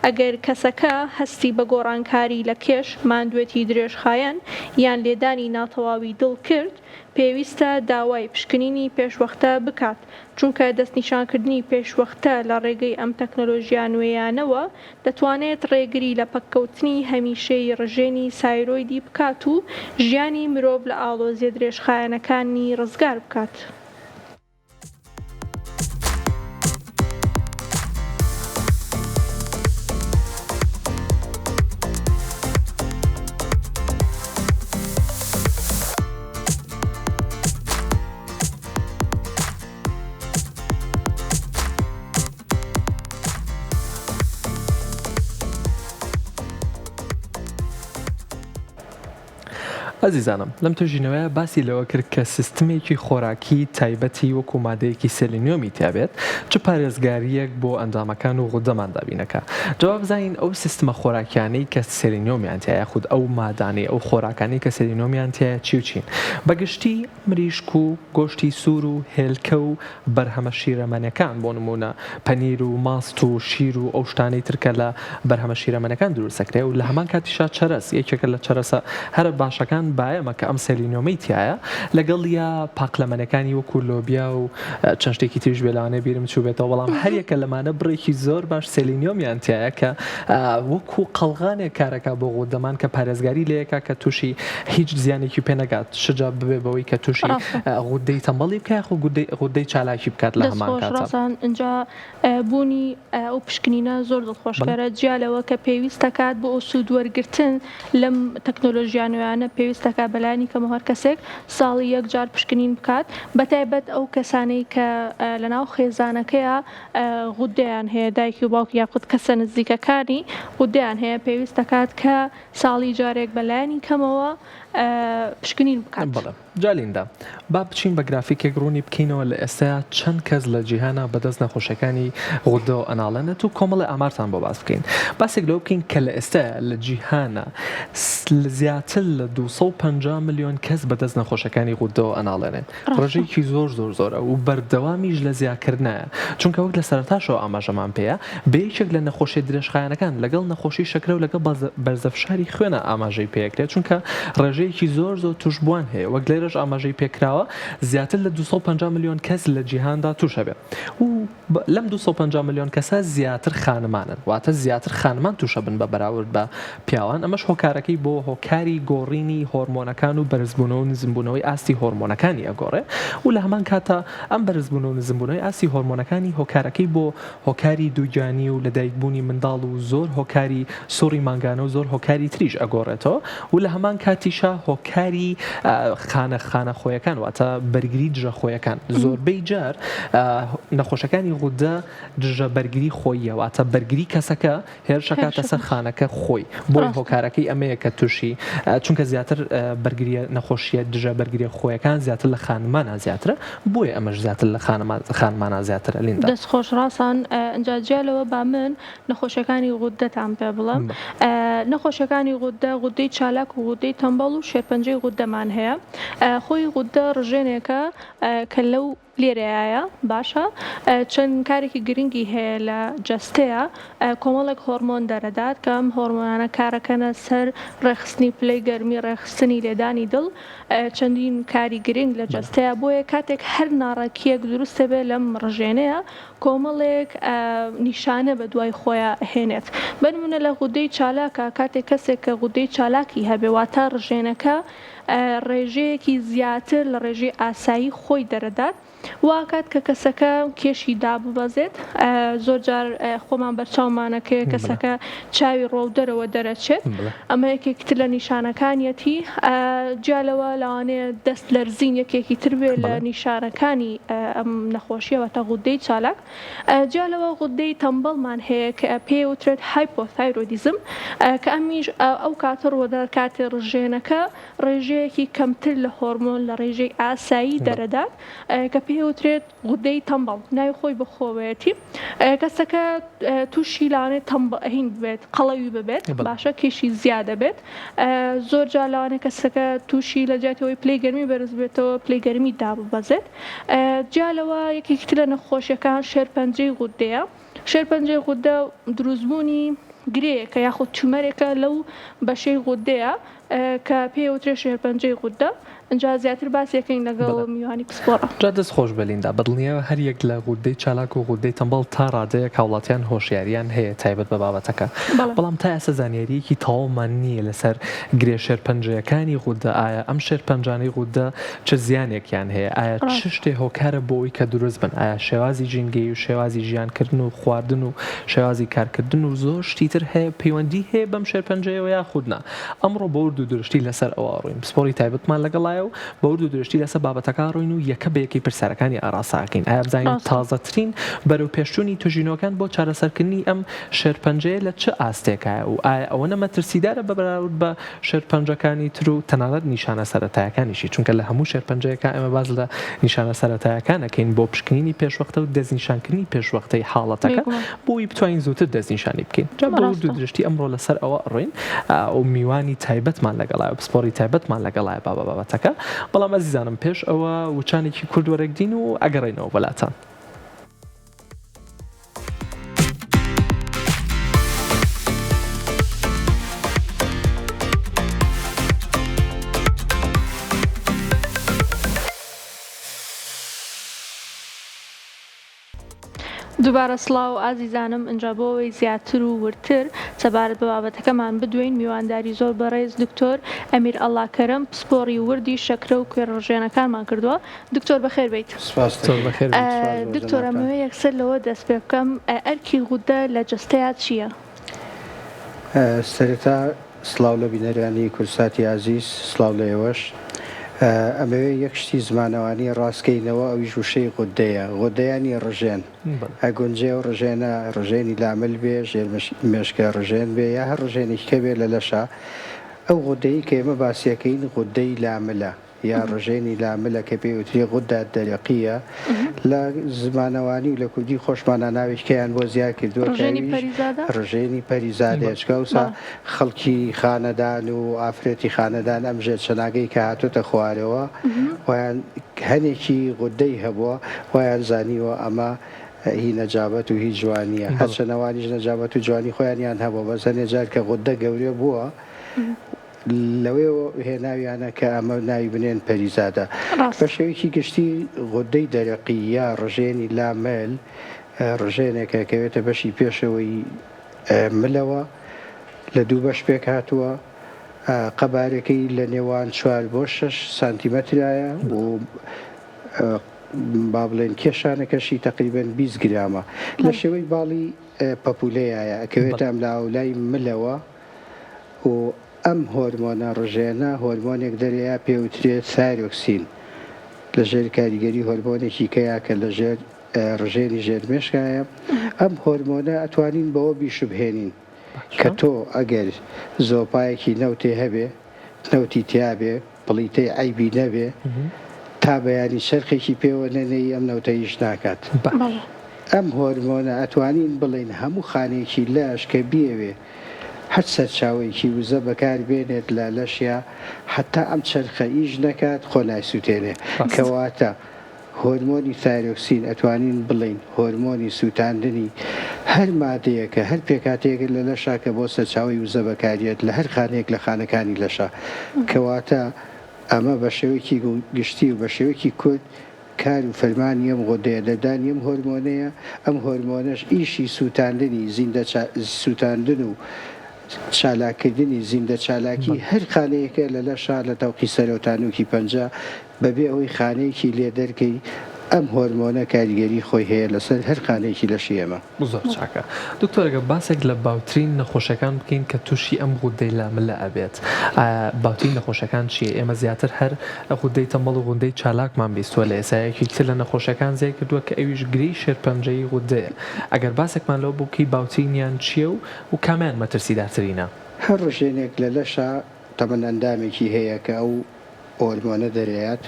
ئەگەر کەسەکە هەستی بە گۆڕانکاری لە کێش، ماندوێتی درێژخایەن، یان لێدانی ناتەواوی دڵ کرد، پێویستە داوای پشکنینی پێشوەختە بکات، چونکە دەستنیشانکردنی پێشوەختە لە ڕێگەی ئەم تەکنەلۆژیا نوێیانەوە دەتوانێت ڕێگری لە پەککەوتنی هەمیشەیی ڕژێنی سایرۆیدی بکات و ژیانی مرۆڤ لە ئاڵۆزییە درێژخایەنەکانی ڕزگار بکات. ئەزیزانم لەم توێژینەوەیە باسی لەوە کرد کە سیستمێکی خۆراکی تایبەتی وەکو مادەیەکی سێلینیۆمی تیابێت چ پارێزگارییەک بۆ ئەندامەکان و غودەمان دابینەکا جا با بزانین ئەو سیستمە خۆراکیانەی کە سێلینیۆمیان تیایە یاخود ئەو مادانەی ئەو خۆراکانەی کە سێلینیۆمیان تیایە چی و چین بە گشتی مریشک و گۆشتی سوور و هێلکە و بەرهەمە شیرەمەنەکان بۆ نموونە پەنیر و ماست و شیر و ئەو شتانەی تر کە لە بەرهەمە شیرەمەنەکان دروست دەکرێ و لە هەمان کاتیشا چەرەس یەکێکە لە چەرەسە هەرە باشەکان. بایەمە کە ئەم سێلینیۆمەی تیایە لەگەڵ یا پاقلەمەنەکانی وەکو لۆبیا و چەند شتێکی تریش بێ لەوانەیە بیرم چووبێتەوە بەڵام هەریەکە لەمانە بڕێکی زۆر باش سێلینیۆمیان تیایە کە وەکو قەڵغانێک کارەکە بۆ غودەمان کە پارێزگاری لەیەکا کە تووشی هیچ زیانێکی پێ نەگات شجا ببێ بەوەی کە تووشی غودەی تەمبەڵی بکە یاخۆ غودەی چالاکی بکات لە هەمان کاتا. ئینجا بوونی ئەو پشکنینە زۆر دڵخۆشکەرە، جیا لەوە کە پێویست دەکات بۆ سوود وەرگرتن لەم تەکنۆلۆژیا نوێیانە پێویست دەکات بەلایەنی کەمەوە هەر کەسێک ساڵی یەک جار پشکنین بکات، بەتایبەت ئەو کەسانەی کە لەناو خێزانەکەیا غودەیان هەیە، دایکی و باوکی یاخود کەسە نزیکەکانی غودەیان هەیە، پێویست دەکات کە ساڵی جارێک بەلایەنی کەمەوە پشکنین بکات. بەڵێ جا لیندا با بچین بە گرافیکێک ڕوونی بکەینەوە لە ئێستایا چەند کەس لە جیهانا بەدەست نەخۆشیەکانی غودەوە ئەناڵێنێت و کۆمەڵێ ئامارتان بۆ باس بکەین باسێک لەوە بکەین کە لە ئێستایا لە جیهانا زیاتر لە 250 ملیۆن کەس بەدەست نەخۆشیەکانی غودەوە ئەناڵێنێت ڕێژەیەکی زۆر زۆر زۆرە و بەردەوامیش لە زیاکردنایە، چونکە وەک لە سەرەتاشەوە ئاماژەمان پێیە بە یەکێک لە نەخۆشیە درێژخایەنەکان لەگەڵ نەخۆشی شەکرە و لەگەڵ بەرزەفشاری خوێنا ئاماژەی پێکرێت، چونکە ڕێژەیەکی زۆر زۆر توشبووان هەیە وەک لێرەش ئاماژەی پێکراوە زیاتر لە 250 ملیۆن کەس لە جیهاندا توش ئەبێ و لەم 250 ملیۆن کەسە زیاتر خانمانن واتە زیاتر خانمان توشەبن بە بەراورد بە پیاوان، ئەمەش هۆکارەکەی بۆ هۆکاری گۆڕینی هۆرمۆنەکان و بەرزبوونەوە و نزمبوونەوەی ئاستی هۆرمۆنەکانی ئەگۆڕێ و لە هەمان کاتا ئەم بەرزبوونەوە و نزمبوونەوەی ئاستی هۆرمۆنەکانی هۆکارەکەی بۆ هۆکاری دووگیانی و لەدایکبوونی منداڵ و زۆر هۆکاری سوڕی مانگانە و زۆر هۆکاری تریش ئەگۆڕێتەوە و لە هەمان کاتیشا هۆکاری خانە خانە خۆیەکان واتە بەرگری دژە خۆیەکان زۆربەی جار نەخۆشەکانی غودە دژە بەرگری خۆییە واتە بەرگری کەسەکە هێرش ئەکاتە سەر خانەکە خۆی بۆیە هۆکارەکەی ئەمەیە کە تووشی چونکە زیاتر بەرگریە نەخۆشیە دژە بەرگریە خۆیەکان زیاتر لە خانمانە زیاترە بۆیە ئەمەش زیاتر لە خانمانە زیاترە لیندا. دەست خۆش ڕاسان ئنجا جیا لەوە با من نەخۆشیەکانی غوددەتان پێ بڵێم نەخۆشیەکانی غوددە غوددەی چالاک و غوددەی تەمبەڵ و شێرپەنجەی غوددەمان هەیە خۆی غوددە ڕژێنێکە کە لەو لێرەیایە باشە چەند کارێکی گرنگی هەیە لە جەستەیە کۆمەڵێک هۆرمۆن دەرەدات کە ئەم هۆرمۆنانە کارەکەنە سەر ڕێکخستنی پلەی گەرمی ڕێکخستنی لێدانی دڵ چەندین کاری گرنگ لە جەستەیە بۆیە کاتێک هەر ناڕێکیەک دروست دەبێت لەم ڕژێنەیە کۆمەڵێک نیشانە بە دوای خۆیا هێنێت بەنمونە لە غودەی چالاکە کاتێک کەسێک کە غودەی چالاکی هەبێ واتە ڕژێنەکە ڕێژەیەکی زیاتر لە ڕێژەی ئاسایی خۆی دەرەدات، واکات کە کەسەکە کێشی داببەزێت، زۆر جار خۆمان بەرچاومانە کە کەسەکە چاوی ڕوەو دەرەوە دەرەچێت، ئەمە یەکێکی تر لە نیشانەکانیەتی، جیا لەوە لەوانەیە دەست لەرزین یەکێکی تر بێ لە نیشانەکانی ئەم نەخۆشیە واتە غودەی چالاک. جیا لەوە غودەی تەمبەڵمان هەیە کە پێی وترێت hypothyroidism کە ئەمیش ئەو کاتە ڕووەدات کاتێ ڕژێنەکە ڕێژەیەکی کەمتر لە هۆرمۆن لە ڕێژەی ئاسایی دەرەدات کە پێی وترێت غودەی تەمبەڵ ناوی خۆی بەخۆوەیەتی کەسەکە تووشی لەوانەیە تەمبەهین ببێت قەڵەوی ببێت باشە کێشی زیادە بێت زۆر جار لەوانەیە کەسەکە تووشی لە جیاتی ئەوەی پلەی گەرمی بەرز بێتەوە پلەی گەرمی داببەزێت جیا لەوە یەکێکی تر لە نەخۆشیەکان شێرپەنجەی غودەیە، شێرپەنجەی غودە دروستبوونی گرێیەکە یاخود tumor ێکە لەو بەشەی غودەیە کە پێی ئەوترێت شێرپەنجەی غودە، ئینجا زیاتر باسی ئەکەین لەگەڵ میوانی پسپۆڕە. جا دەست خۆش بێ لیندا، بەدڵنیایەوە هەر یەک لە غودەی چالاک و غودەی تەمبەڵ تا ڕادەیەک هاوڵاتیان هۆشیاریان هەیە تایبەت بە بابەتەکە، بەڵام تا ئێستا زانیارییەکی تەواومان نییە لەسەر گرێ شێرپەنجەیەکانی غودە، ئایا ئەم شێرپەنجانەی غودە چ زیانێکیان هەیە؟ ئایا چ شتێ هۆکارە بۆ ئەوەی کە دروست بن؟ ئایا شێوازی ژینگەیی و شێوازی ژیانکردن و خواردن و شێوازی کارکردن و زۆر شتی تر هەیە پەیوەندی هەیە بەم شێرپەنجەیەوە یاخود نا؟ ئەمڕۆ بە ورد و درشتی لەسەر ئەوە ئەڕۆین. پسپۆڕی تایبەتمان لەگەڵایە و بە ورد و درشتی لەسەر بابەتەکە ئەڕۆین و یەکە بە یەکەی پرسیارەکانی ئاڕاستە ئەکەین. ئایا بزانین تازەترین بەرەوپێشچوونی توێژینەوەکان بۆ چارەسەرکردنی ئەم شێرپەنجەیە لە چ ئاستێکایە و ئایا ئەوەنە مەترسیدارە بە بەراورد بە شێرپەنجەکانی تر و تەنانەت نیشانە سەرەتایەکانیشی، چونکە لە هەموو شێرپەنجەیەکا ئێمە باس لە نیشانە سەرەتایەکان ئەکەین بۆ پشکنینی پێشوەختە و دەستنیشانکردنی پێشوەختەی حاڵەتەکە بۆ ئەوەی بتوانین زووتر دەستنیشانی بکەین. جا بە ورد و درشتی ئەمڕۆ لەسەر ئەوە ئەڕۆین و میوانی تایبەتمان لەگەڵایە و پسپۆڕی تایبەتمان لەگەڵایە با بە بابەتەکە. بەڵام ئەزیزانم پێش ئەوە وچانێکی کورت وەرەگرین و ئەگەڕێینەوە بۆ لاتان. دووبارە سڵاو ئازیزانم ئینجا بۆ ئەوەی زیاتر و وردتر سەبارەت بە بابەتەکەمان بدوێین میوانداری زۆر بەڕێز دکتۆر ئەمیر ئەڵاکەرەم پسپۆڕی وردی شەکرە و کوێرەڕژێنەکانمان کردووە دکتۆر بەخێر بێیت. سپاس زۆر دەکەم. بەخێر بێیت. سپاس بۆ دکتۆر جەنابتان. ئەمەوێ یەکسەر لەوە دەست پێ بکەم ئەرکی غودە لە جەستەیا چییە؟ سەرەتا سڵاو لە بینەرانی کوردساتی ئازیز، سڵاو لە ئێوەش. ئەمەوێ یەک شتی زمانەوانی ڕاست کەینەوە ئەویش وشەی غودەیە. غودە یانی ڕژێن. ئەگونجێ ئەو ڕژێنە ڕژێنی لامل بێ، ژێر مێشکە ڕژێن بێ یا هەر ڕژێنێکی کە بێ لە لەشا. ئەو غودەی کە ئێمە باسی ئەکەین غودەی لاملە. یا ڕژێنی لاملە کە پێی وترێ غدە الدرقیە لە زمانەوانی و لە کوردی خۆشمانا ناوێکیان بۆ زیاد کردووە کە ڕژێنی ئەویش پەریزادە؟ ڕژێنی پەریزادەیە چونکە ئەوسا بەڵێ. خەڵکی خانەدان و ئافرەتی خانەدان ئەم ژێر چەناگەی کە هاتۆتە خوارەوە وایان هەنێکی غودەی هەبووە وایان زانیوە ئەمە هی نەجابەت و هی جوانیە بەڵێ. هەرچەند ئەوانیش نەجابەت و جوانی خۆیانیان هەبووە بەس هەنێ جار کە غودە گەورە بووە لەوێوە هێناویانە کە ئەمە ناوی بنێن پەریزادە. ڕاستە. بە شێوەیەکی گشتی غودەی دەرەقی یا ڕژێنی لا مل ڕژێنێکە کەوێتە بەشی پێشەوەی ملەوە، لە دوو بەش پێکهاتووە، قەبارەکەی لە نێوان چوار بۆ شەش سانتیمەترایە و با بڵێن کێشانەکەشی تەقریبەن 20 گرامە. لە شێوەی باڵی پەپوولەیایە، ئەکەوێتە ئەملاوئەولای ملەوە. و ئەم هۆرمۆنە ڕژێنە هۆرمۆنێک دەرەیا پێ وترێ ثایرۆکسین لە ژێر کاریگەری هۆرمۆنێکی کەیا کە لە ژێر ڕژێنی ژێر مێشکایە ئەم هۆرمۆنە ئەتوانین بەوە بیشوبهێنین کە تۆ ئەگەر زۆپایەکی نەوتێ هەبێ نەوتی تیابێ پڵیتەی عەیبی نەبێ تا بەیانی چەرخێکی پێوە نەنێی ئەم نەوتە ئیش ناکات. ئەم هۆرمۆنە ئەتوانین بڵێین هەموو خانەیەکی لەش کە بیەوێ هەر سەرچاوەیەکی وزە بەکار بێنێت لە لەشیا هەتا ئەم چەرخە ئیش نەکات خۆ نایسوتێنێ کەواتە هۆرمۆنی ثایرۆکسین ئەتوانین بڵێین هۆرمۆنی سوتاندنی هەر مادەیەکە هەر پێکهاتەیەکە لە لەشا کە بۆ سەرچاوەی وزە بەکاریەت لە هەر خانەیەک لە خانەکانی لەشا کەواتە ئەمە بە شێوەیەکی گشتی و بە شێوەیەکی کورت کار و فەرمانی ئەم غودەیە دەردانی ئەم هۆرمۆنەیە، ئەم هۆرمۆنەش ئیشی سووتاندنی زیندە سووتاندن و چالاککردنی زیندە چالاکی هەر خانەیەکە لە لەشا لە تەوقی سەرەوە تا نووکی پەنجە بەبێ ئەوەی خانەیەکی لێ دەرکەی ئەم هۆرمۆنە کاریگەری خۆی هەیە لەسەر هەر خانەیەکی لەشی ئێمە. زۆر چاکە دکتۆر ئەگەر باسێک لە باوترین نەخۆشیەکان بکەین کە توشی ئەم غودەی لاملە ئەبێت ئایا باوترین نەخۆشیەکان چیە ئێمە زیاتر هەر غودەی تەمبەڵ و غودەی چالاکمان بیستوە لە ئێستا یەکێکی تر لە نەخۆشیەکان زیای کردوە کە ئەویش گرێی شێرپەنجەیی غودەیە ئەگەر باسێکمان لەوە بۆ بکەی باوترینیان چیە و و کامیان مەترسیدارترینە؟ هەر ڕژێنێک لە لەشا تەمەن ئەندامێکی هەیە کە ئەو هۆرمۆنە دەرەیات،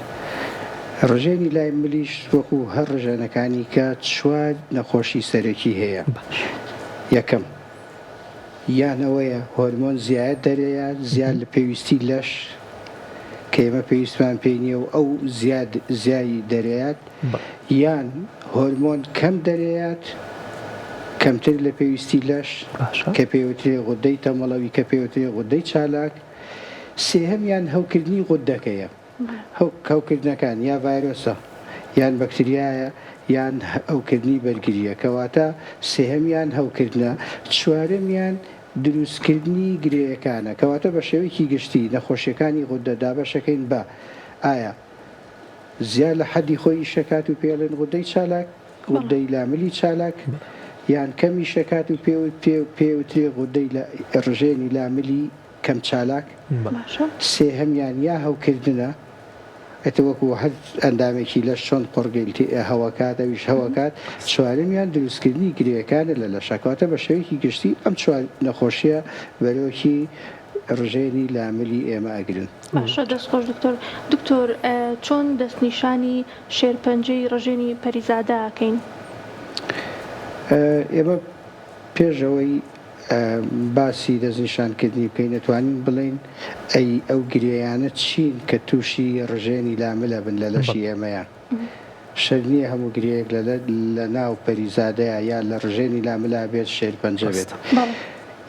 ڕژێنی لای ملیش وەکو هەر ڕژێنەکانی کە چوار نەخۆشی سەرەکی هەیە یەکەم یان ئەوەیە هۆرمۆن زیاد دەرەیات زیاد لە پێویستی لەش کە ئێمە پێویستمان پێی نییە و ئەو زیاد زیای دەرەیات یان هۆرمۆن کەم دەرەیات کەمتر لە پێویستی لەش کە پێوترێ غودەی تەمەڵەوی کە پێوترێ غودەی چالاک سێهەمیان هەوکردنی غوددەکەیە، هەوکردنەکان یا ڤایرۆسە یان بەکتریایە یان هەوکردنی بەرگرییە، کەواتە سێهەمیان هەوکردنە، چوارەمیان دروستکردنی گرێیەکانە، کەواتە بە شێوەیەکی گشتی نەخۆشیەکانی غوددە دابەشەکەین بە ئایا زیاد لە حەدی خۆی ئیشەکات و پێڵێن غوددەی چالاک، غوددەی لاملی چالاک، یان کەم ئیشەکات و پێوترێ غوددەی ڕژێنی لاملی کەم چالاک، سێهەمیان یا هەوکردنە، ئیتر وەکو هەر ئەندامێکی لەش چۆن قوڕگەی هەوەکات ئەویش هەوەکات، چوارەمیان دروستکردنی گرێیەکانە لە لەشا، کەواتە بە شێوەیەکی گشتی ئەم چوار نەخۆشیە بەرۆکی ڕژێنی لاملی ئێمە ئەگرن. باشە دەست خۆش دکتۆر. دکتۆر چۆن دەستنیشانی شێرپەنجەی ڕژێنی پەریزادە ئەکەین؟ ئێمە پێش ئەوەی باسی دەستنیشانکردنی بکەین ئەتوانین بڵێین ئەی ئەو گرێیانە چین کە تووشی ڕژێنی لاملە بن لە لەشی ئێمەیا؟ شەرت نییە هەموو گرێیەک لە لە ناو پەریزادەیا یا لە ڕژێنی لاملا بێت شێرپەنجە بێت.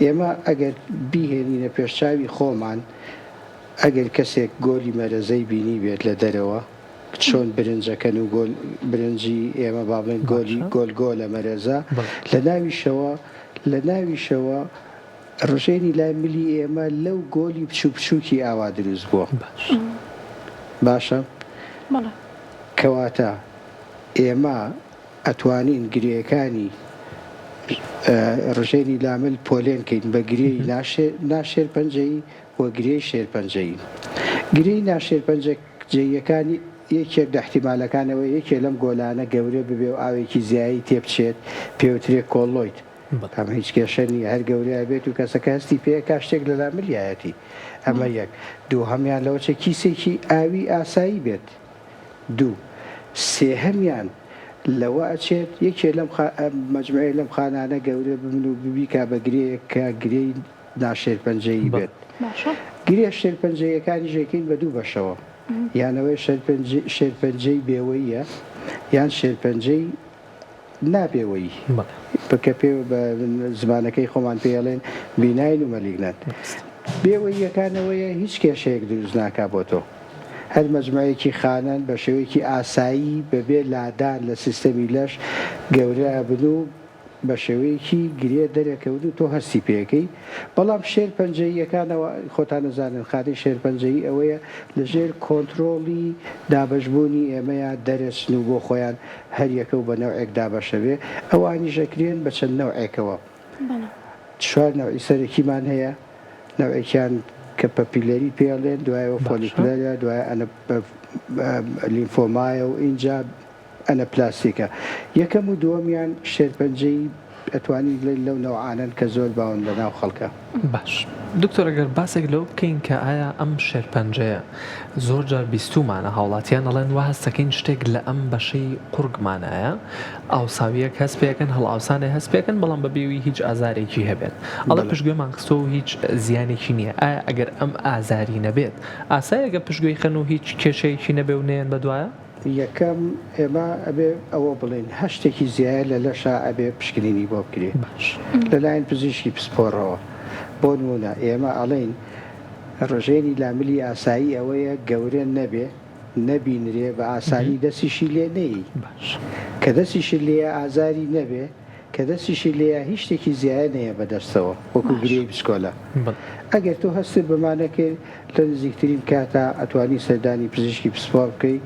ئێمە ئەگەر بیهێنینە پێشچاوی خۆمان ئەگەر کەسێک گۆلی مەرەزەی بینیبێت لە دەرەوە. چۆن برنجەکەن و گۆل برنجی ئێمە با بڵێن گۆلی باشە گۆل گۆلە مەرەزە بەڵێ. لە ناویشەوە لە ناویشەوە ڕژێنی لای ملی ئێمە لەو گۆلی بچوک بچوکی ئاوا دروست بووە باش. باشە بەڵێ. کەواتە ئێمە ئەتوانین گرێیەکانی ڕژێنی لامل پۆلێن کەین بە گرێی ناشێرپەنجەیی و گرێی شێرپەنجەیی. گرێی ناشێرپەنجەییەکان یەکێک لە ئیحتیمالەکان ئەوەیە یەکێ لەم گۆلانە گەورە ببێ و ئاوێکی زیایی تێبچێت پێوترێ کۆڵۆید. ئەمە هیچ کێشە نییە هەر گەورە ئەبێت و کەسەکە هەستی پێ ئەکا شتێک لە لاملیایەتی. ئەمە یەک. دووهەمیان لەوەچێ کیسێکی ئاوی ئاسایی بێت. دوو. سێهەمیان لەوە ئەچێت یەکێ لەم خا مەجموعەیە لەم خانانە گەورە ببن و ببیکا بە گرێیەک کە گرێی ناشێرپەنجەیی بێت. باشە. گرێ شێرپەنجەییەکانیش ئەیکەین بە دوو بەشەوە. یان ئەوەیە شێرپەنجەی شێرپەنجەی بێوەییە یان شێرپەنجەی نابێوەیی. بەڵێ. کە پێ بە زمانەکەی خۆمان پێی ئەڵێن benign و malignant. ڕاستە. بێوەییەکان ئەوەیە هیچ کێشەیەک دروست ناکا بۆ تۆ. هەر مەجموعەیەکی خانەن بە شێوەیەکی ئاسایی بەبێ لادان لە سیستەمی لەش گەورە ئەبن و بە شێوەیەکی گرێ دەرەکەون و تۆ هەستی پێکەی، بەڵام شێرپەنجەییەکان ئەوە خۆتان ئەزانن خانەی شێرپەنجەیی ئەوەیە لە ژێر کۆنترۆڵی دابەشبوونی ئێمەیا دەرەچن و بۆ خۆیان هەر یەکە و بە نەوعێک دابەشەبێ، ئەوانیش ئەکرێن بە چەند نەوعێکەوە. چوار نەوعی سەرەکیمان هەیە، نەوعێکیان کە papillary پێ ئەڵێن، دوایەوە follicular ە، دوایە لیمفۆمایە و ئینجا anaplastic ە. یەکەم و دووەمیان شێرپەنجەی ئەتوانین بڵێین لەو نەوعانەن کە زۆر باون لە ناو خەڵکا. باش دکتۆر ئەگەر باسێک لەوە بکەین کە ئایا ئەم شێرپەنجەیە زۆر جار بیستوومانە هاوڵاتیان ئەڵێن وا هەستەکەین شتێک لە ئەم بەشەی قوڕگمانایە ئاوساویەک هەست پێکەن هەڵئاوسانێ هەست پێکەن بەڵام بە بێوی هیچ ئازارێکی هەبێت ئەڵێ پشتگوێمان خستووە و هیچ زیانێکی نییە ئایا ئەگەر ئەم ئازاری نەبێت ئاسایە گە پشتگوێی خەن و هیچ کێشەیەکی نەبێ و نەیەن بەدوایە؟ یەکەم، ئێمە ئەبێ ئەوە بڵێین هەر شتێکی زیایە لە لەشا ئەبێ پشکنینی بۆ بکرێ باش. لەلایەن پزیشکی پسپۆڕەوە. بۆ نموونە ئێمە ئەڵێین ڕژێنی لاملی ئاسایی ئەوەیە گەورە نەبێ، نەبینرێ، بە ئاسانی دەسیشی لێ نەیەی. باش. کە دەسیشت لێیە ئازاری نەبێ، کە دەستیشی لێیە هیچ شتێکی زیایە نەیە بە دەستەوە وەکو گرێی بچکۆلە. ئەگەر تۆ هەستت بەمانە کرد لە نزیکترین کاتا ئەتوانی سەردانی پزیشکی پسپۆڕ بکەی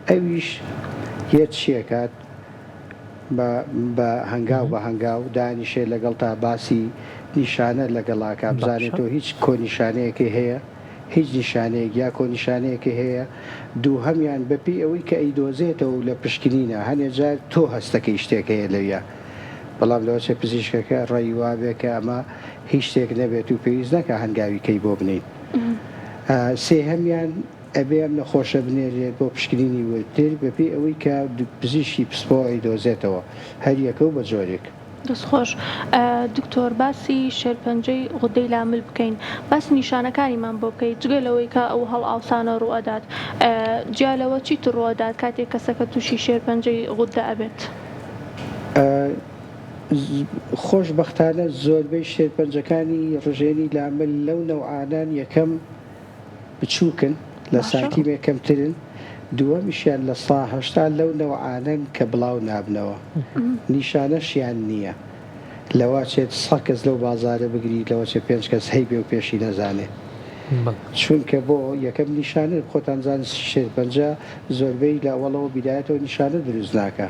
ئەویش یەت چیەکات بە بە هەنگاو بە هەنگاو دانیشێ لەگەڵتا باسی نیشانە لەگەڵاکا بزانێ تۆ هیچ کۆنیشانەیەکەی هەیە هیچ نیشانەیەک یا کۆنیشانەیەکی هەیە، دووهەمیان بەپێی ئەوەی کە ئەیدۆزێتەوە و لە پشکنینە، هەنێ جار تۆ هەستەکەی شتێک هەیە لەویا، بەڵام لەوەچێ پزیشکەکە ڕەئی وابێ کە ئەمە هیچ شتێک نەبێت و پێویست نەکا هەنگاوی کەی بۆ بنێین. سێهەمیان ئەبێ ئەم نەخۆشە بنێررێت بۆ پشکنینی وردتر بەپێی ئەوەی کە پزیشکی پسپۆڕ ئەیدۆزێتەوە، هەریەکە و بە جۆرێک. دەست خۆش دکتۆر باسی شێرپەنجەی غودەی لامل بکەین باسی نیشانەکانیمان بۆ بکەیت جگە لەوەی کە ئەو هەڵئاوسانە ڕووئەدات جیا لەوە چیتر ڕووئەدات کاتێک کەسەکە توشی شێرپەنجەی غودە ئەبێت؟ خۆش بەختانە زۆربەی شێرپەنجەکانی ڕژێنی لامل لەو نەوعانەن یەکەم بچووکن لە سانتیمێک کەمترن، دووەمیشیان 80% لەو نەوعانەن کە بڵاو نابنەوە نیشانەشیان نییە لەوەچێت سە کەس لەو بازارە بگریت لەوەچێ پێنج کەس هەیبێ و پێشی نەزانێ چونکە بۆ یەکەم نیشانە خۆتان زان شێرپەنجە زۆربەی لە ئەوەڵەوە بیدایەتەوە نیشانە دروست ناکا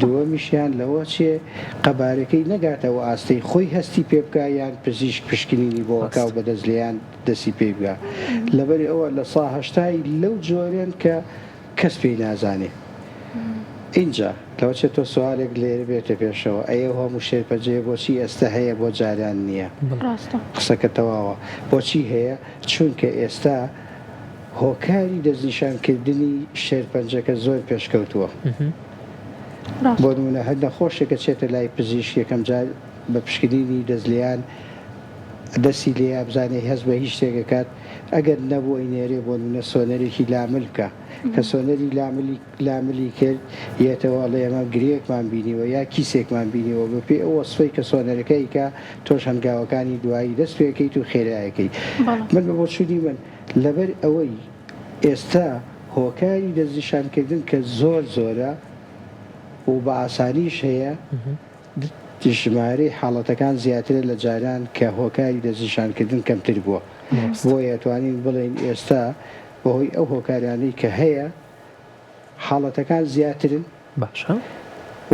دووەمیشیان لەوەچێ قەبارەکەی نەگاتە ئەو ئاستەی خۆی هەستی پێ بکا یان پزیشک پشکنینی بۆ ئەکا و بەدەست لێیان دەستی پێی بگا لەبەر ئەوە لە سا هەشتای لەو جۆرەن کە کەس پێی نازانێ ئینجا لەوەچێ تۆ سوالێک لێرە بێتە پێشەوە ئەی ئەو هەموو شێرپەنجەیە بۆچی ئێستا هەیە بۆ جاران نییە ڕاستە. قسەکە تەواوە بۆچی هەیە چونکە ئێستا هۆکاری دەستنیشانکردنی شێرپەنجەکە زۆر پێشکەوتووە بۆ ڕاستە. نمونە هەر نەخۆشێک ئەچێتە لای پزیشک یەکەم جار بە پشکنینی دەست لێیان دەستی لێیە بزانێ هەست بە هیچ شتێک ئەکات ئەگەر نەبوو ئەینێرێ بۆ نمونە سۆنەرێکی لامل بکا کە سۆنەری لاملی لاملی کرد یەتەوە ئەڵێ ئێمە گرێیەکمان بینیوە یا کیسێکمان بینیوە بە پێی ئەو وەسفەی کە سۆنەرەکە ئەیکا تۆش هەنگاوەکانی دوایی دەست پێ ئەکەیت و خێرایەکەی بەڵێ. من بە بۆچوونی من لەبەر ئەوەی ئێستا. هۆکاری دەستنیشانکردن کە زۆر زۆرە و بە ئاسانیش هەیە، ژمارەی حاڵەتەکان زیاترە لە جاران کە هۆکاری دەستنیشانکردن کەمتر بووە. بۆیە ئەتوانین بڵێین ئێستا بەهۆی ئەو هۆکارانەی کە هەیە حاڵەتەکان زیاترن باشە.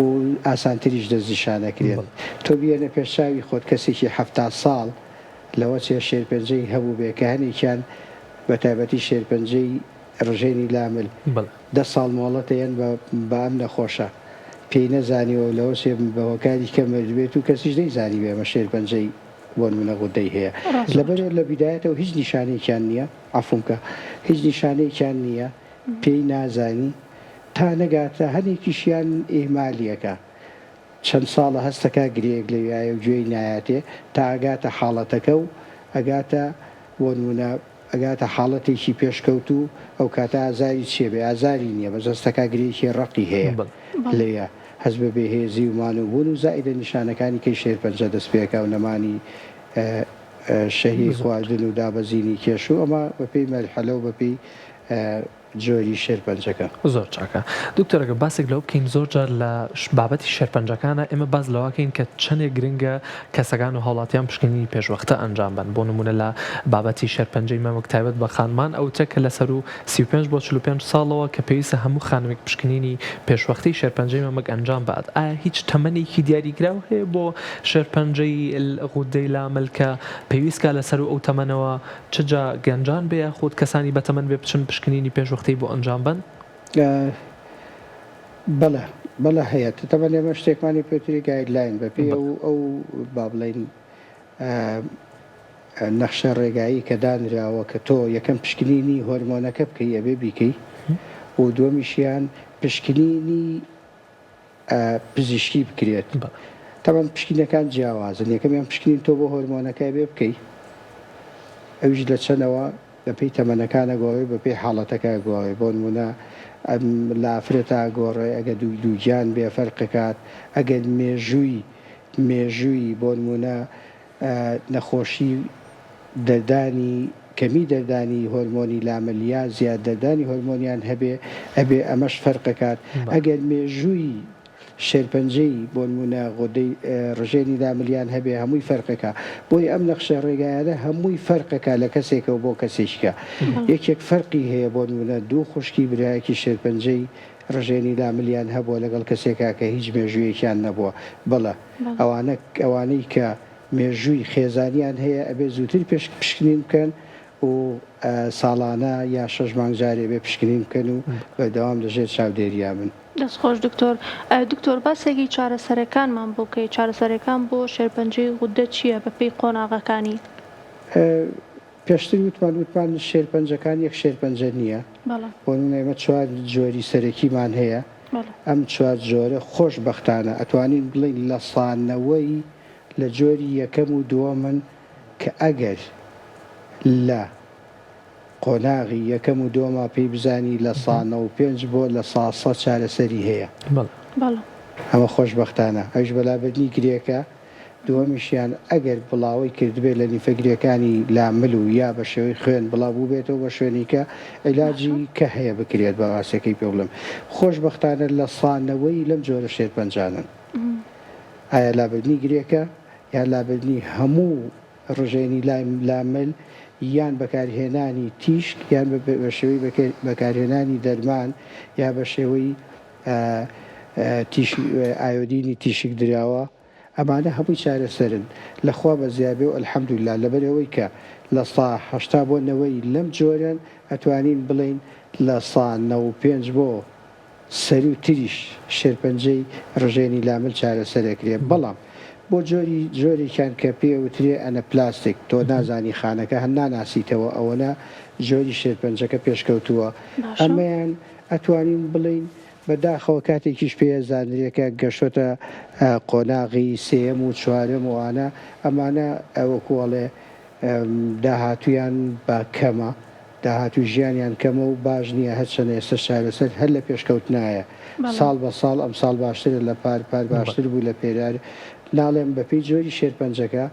و ئاسانتریش دەستنیشان ئەکرێن. تۆ بیەنە پێش چاوی خۆت کەسێکی 70 ساڵ لەوەچێ شێرپەنجەی هەبووبێ کە هەنێکیان بە تایبەتی شێرپەنجەی ڕژێنی لامل دە ساڵ مۆڵەت ئەیەن بە بە ئەم نەخۆشە پێی نەزانیوە و لەوەچێ بە هۆکاری کە مردبێت و کەسیش نەیزانیبێ ئەمە شێرپەنجەی بۆنمونە غودەی هەیە لەبەرئ لە بیدایەتەوە هیچ نیشانەیەکیان نیە عەفوم کە هیچ نیشانەیەکیان نیە پێی نازانی تا نەگاتە هەنێکیشیان ئیهمالیەکە چەند ساڵە هەستەکا گرێیەک لەویایە و گوێی نایاتێ تا ئەگاتە حاڵەتەکە و ئەگاتە بۆنمونە ئەگاتە حاڵەتێکی پێشکەوتوو ئەوکاتە ئازاری چیە بێ ئازاری نیە بەس هەستەکا گرێیەکی ڕەقی هەیە لەویا هەست بە بێهێزی و مانووبوون و زائیدە نیشانەکانی کەی شێرپەنجە دەست پێکا و نەمانی شەهیەی خواردن و دابەزینی کێش و ئەمە بەپێی مەرحەلە و بەپێی جۆری شێرپەنجەکە. زۆر چاکە دکتۆر ئەگەر باسێک لەوە بکەین زۆر جار لە بابەتی شێرپەنجەکانە ئێمە باس لەوە کەین کە چەندێک گرنگە کەسەکان و هاوڵاتیان پشکنینی پێشوەختە ئەنجام بەن بۆ نمونە لە بابەتی شێرپەنجەی مەمک تایبەت بە خانمان ئەوترێ کە لە سەروو 35 بۆ 45 ساڵەوە کە پێویستە هەموو خانمێک پشکنینی پێشوەختەی شێرپەنجەی مەمک ئەنجام بات ئایا هیچ تەمەنێکی دیاریکراو هەیە بۆ شێرپەنجەی غودەی لامل کە پێویست کا لە سەروو ئەو تەمەنەوە چ جا گەنجان بێ یاخود کەسانی بەتەمەن بێ بچن پشکنینی پێشوەختەی بۆ ئەنجام بەن؟ بەڵێ بەڵێ هەیە تەبعەن ئێمە شتێکمان هەیە پێوترێ guideline بەپێی ئەو ئەو با بڵێین نەخشە ڕێگایی کە دانراوە کە تۆ یەکەم پشکنینی هۆرمۆنەکە بکەی ئەبێ بیکەی و دووەمیشیان پشکنینی پزیشکی بکرێت تەبعەن پشکینەکان جیاوازن یەکەمیان پشکنین تۆ بۆ هۆرمۆنەکە ئەبێ بکەی ئەویش لە چەنەوە بەپێی تەمەنەکان ئەگۆڕێ بەپێی حاڵەتەکە ئەگۆڕێ بۆ نمونە لە ئافرەتا ئەگۆڕێ ئەگەر دووگیان بێ فەرقەکات ئەگەر مێژووی مێژووی بۆ نمونە نەخۆشی دەردانی کەمی دەردانی هۆرمۆنی لامل یا زیاد دەردانی هۆرمۆنیان هەبێ ئەبێ ئەمەش فەرقەکات ئەگەر مێژووی شێرپەنجەی بۆنمونە غودەی ڕژێنی لاملیان هەبێ هەمووی فەرقەکا بۆیە ئەم نەخشە ڕێگایانە هەمووی فەرقەکا لە کەسێکەوە بۆ کەسێکیکە یەکێک فەرقی هەیە بۆنمونە دوو خوشکی برایەکی شێرپەنجەی ڕژێنی لاملیان هەبووە لەگەڵ کەسێکا کە هیچ مێژوویەکیان نەبووە بەڵێ ئەوانە ئەوانەی کە مێژووی خێزانیان هەیە ئەبێ زووتر پێش پشکنین بکەن و ساڵانە یا شەش مانگ جارێ بێ پشکنین بکەن و بەردەوام لە ژێر چاودێریا بن. دەست خۆش دکتۆر. دکتۆر باسێکی چارەسەرەکانمان بۆ بکەی چارەسەرەکان بۆ شێرپەنجەی غودە چیە بە پێی قۆناغەکانی؟ پێشتر وتمان وتمان شێرپەنجەکان یەک شێرپەنجە نییە بۆ نمونە ئێمە چوار جۆری سەرەکیمان هەیە ئەم چوار جۆرە خۆشبەختانە ئەتوانین بڵێین لە سانەوەی لە جۆری یەکەم و دووەمن کە ئەگەر لە قۆناغی یەکەم و دووەما پێی بزانی لە سا 95 بۆ لە سا 100 چارەسەری هەیە ئەمە خۆشبەختانە ئەویش بە لابردنی گرێکە دووەمیشیان ئەگەر بڵاوەی کردبێت لە لیمفەگرێکانی لا مل و یا بە شێوەی خوێن بڵاو بووبێتەوە بە شوێنیکە عیلاجی کە هەیە بکرێت بە ڕاستەکەی پێ بڵێم خۆشبەختانە لە سا نەوەی لەم جۆرە شێرپەنجانەن ئایا لابردنی گرێکە یان لابردنی هەموو ڕژێنی لای لا مل یان بەکارهێنانی تیشک یان بە شێوەی بەکارهێنانی دەرمان یا بە شێوەی تیشک ئایۆدینی تیشک دراوە ئەمانە هەمووی چارەسەرن لە خوا بەزیابێ و الحمدللە لەبەر ئەوەی کە لە سا 80 بۆ نەوەی لەم جۆرەن ئەتوانین بڵێین لە سا 95 بۆ سەروو تریش شێرپەنجەی ڕژێنی لامل چارەسەر ئەکرێ بەڵام بۆ جۆری جۆرێکیان کە پێ ئەوترێ anaplastic تۆ نازانی خانەکە هەر ناناسیتەوە ئەوەنە جۆری شێرپەنجەکە پێشکەوتووە ئەمەیان ئەتوانین بڵێین بە داخەوە کاتێکیش پێ ئەزانرێ کە گەشتۆتە قۆناغی سێیەم و چوارەم و ئەوانە ئەمانە وەکوو ئەڵێ داهاتوویان بە کەمە داهاتووی ژیانیان کەمە و باش نییە هەرچەنە ئێستەش چارەسەر هەر لە پێشکەوتنایە ساڵ بە ساڵ ئەمساڵ باشترە لە پار پار باشتر بوو لە پێرار ناڵێم بەپێی جۆری شێرپەنجەکە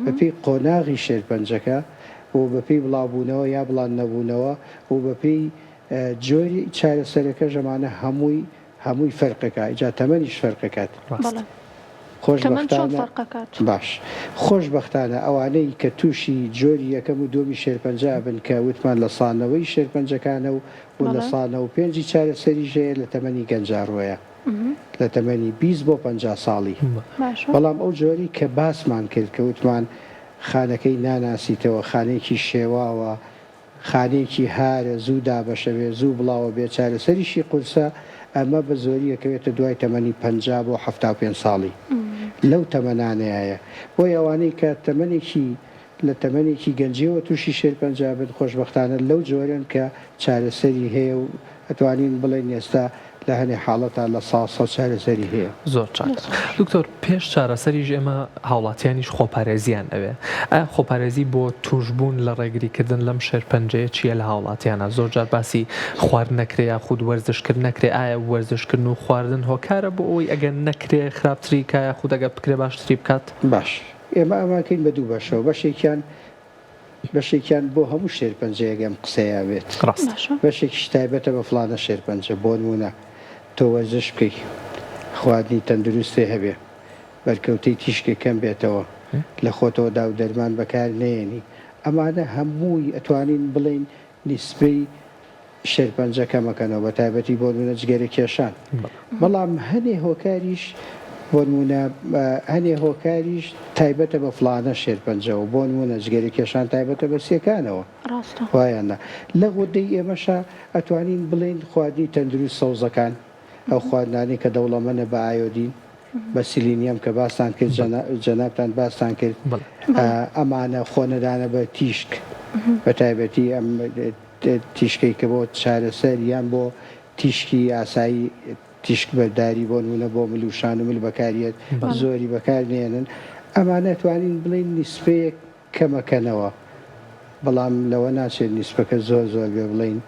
بەپێی قۆناغی شێرپەنجەکە و بەپێی بڵاوبوونەوە یا بڵاونەبوونەوە و بەپێی. جۆری چارەسەرەکەش ئەمانە هەمووی هەمووی فەرقەکا ئیجا تەمەنیش فەرقەکات. ڕاستە. تەمەن چۆن خۆشبەختانە فەرقەکات؟ باش خۆشبەختانە ئەوانەی کە تووشی جۆری یەکەم و دووەمی شێرپەنجە ئەبن کە وتمان لە سانەوەی شێرپەنجەکانە و و لە بەڵێ. سانەوە پێنجی چارەسەریش هەیە لە تەمەنی گەنجا ڕۆیە لە تەمەنی 20 بۆ 50 ساڵی باشە. بەڵام ئەو جۆری کە باسمان کرد کە وتمان خانەکەی ناناسیتەوە خانەیەکی شێواوە خانەیەکی هارە زوو دابەشەبێ زوو بڵاوە بێ چارەسەریشی قورسە ئەمە بە زۆری ئەکەوێتە دوای تەمەنی 50 بۆ 75 ساڵی لەو تەمەنانەیایە بۆیە ئەوانەی کە تەمەنێکی لە تەمەنێکی گەنجیەوە توشی شێرپەنجە بن خۆشبەختانە لەو جۆرەن کە چارەسەری هەیە و ئەتوانین بڵێین ئێستا لە هەنێ حاڵەتا لە سا سەد چارەسەری هەیە. زۆر چاکە دکتۆر پێش چارەسەریش ئێمە هاوڵاتیانیش خۆپارێزیان ئەوێ ئایا خۆپارێزی بۆ توشبوون لە ڕێگری کردن لەم شێرپەنجەیە چیە لە هاوڵاتیانا زۆر جار باسی خواردن نەکرێ یاخود وەرزش کردن نەکرێ ئایا وەرزش کردن و خواردن هۆکارە بۆ ئەوەی ئەگەر نەکرێ خراپتری کا یاخود ئەگەر بکرێ باشتری بکات؟ باش ئێمە ئەمەکەین بە دوو بەشەوە بەشێکیان بەشێکیان بۆ هەموو شێرپەنجەیەک ئەم قسەیە بێت. ڕاستە. باشە. بەشێکیش تایبەتە بە فڵانە شێرپەنجە، بۆنموونە تۆ وەرزش بکەی، خواردنی تەندروستێ هەبێ، بەرکەوتەی تیشکێ کەم بێتەوە، لە خۆتەوە داو دەرمان بەکار نەیەنی، ئەمانە هەمووی ئەتوانین بڵێین نیسبەی شێرپەنجە کەمەکەنەوە بەتایبەتی بۆنمونە جگەرە کێشان بەڵام هەنێ هۆکاریش بۆنمونە هەنێ هۆکاریش تایبەتە بە فڵانە شێرپەنجەوە بۆنمونە جگەرە کێشان تایبەتە بە سیەکانەوە ڕاستە. وایان نا لە غودەی ئێمەشا ئەتوانین بڵێین خواردنی تەندروست سەوزەکان ئەو خواردنانەی کە دەوڵەمەنە بە ئایۆدین بە سیلینیەم کە باستان کرد جەنابتان باستان کرد ئەمانە خۆنەدانە بە تیشک بە تایبەتی ئەم تیشکەی کە بۆ چارەسەر یان بۆ تیشکی ئاسایی تیشک بەرداری بۆ نمونە بۆ مل و شان و مل بەکاریەت زۆری بەکار نێنن ئەمانە توانین بڵێین نیسبەیەک کەمەکەنەوە بەڵام لەوە ناچێت نیسبەکە زۆر زۆر بێ بڵێین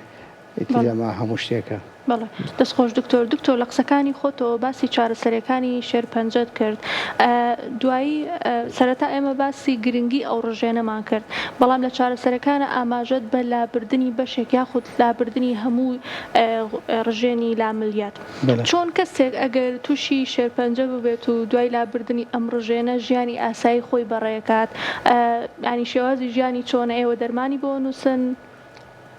ئیتر ئەمە هەموو شتێکە. بەڵێ دەست خۆش دکتۆر. دکتۆر لە قسەکانی خۆتەوە باسی چارەسەریەکانی شێرپەنجەت کرد دوایی سەرەتا ئێمە باسی گرنگی ئەو ڕژێنەمان کرد بەڵام لە چارەسەرەکانە ئاماژەت بە لابردنی بەشێک یاخود لابردنی هەموو ڕژێنی لاملیات چۆن کەسێک ئەگەر تووشی شێرپەنجە ببێت و دوای لابردنی ئەم ڕژێنە ژیانی ئاسایی خۆی بەڕێکات ینی شێوازی ژیانی چۆنە ئێوە دەرمانی بۆ نووسن؟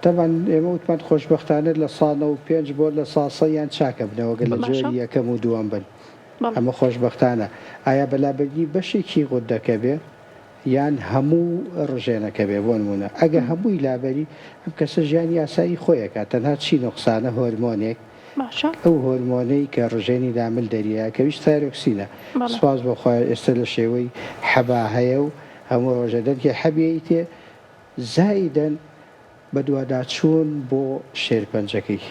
تەبعەن ئێمە وتمان خۆشبەختانە لە سا 95 بۆ لە سا سەیان چاکەبنەوە گەر لە باشە جۆری یەکەم و دووەم بن بەڵێ. ئەمە خۆشبەختانە ئایا بە لابردنی بەشێکی غوددەکە بێ یان هەموو ڕژێنەکە بێ بۆ نموونە ئەگە هەمووی لابەری ئەم کەسە ژیانی ئاسایی خۆی ئەکات تەنها چی نوقسانە هۆرمۆنێک باشە. ئەو هۆرمۆنەی کە ڕژێنی لامل دەریە کەویش تایرۆکسینە بەڵێ. سوپاس بۆ خوا ئێستا لە شێوەی حەبا هەیە و هەموو ڕۆژێ دەنکێ حەبی ئەیتێ زائیدەن بەدواداچوون بۆ شێرپەنجەکەی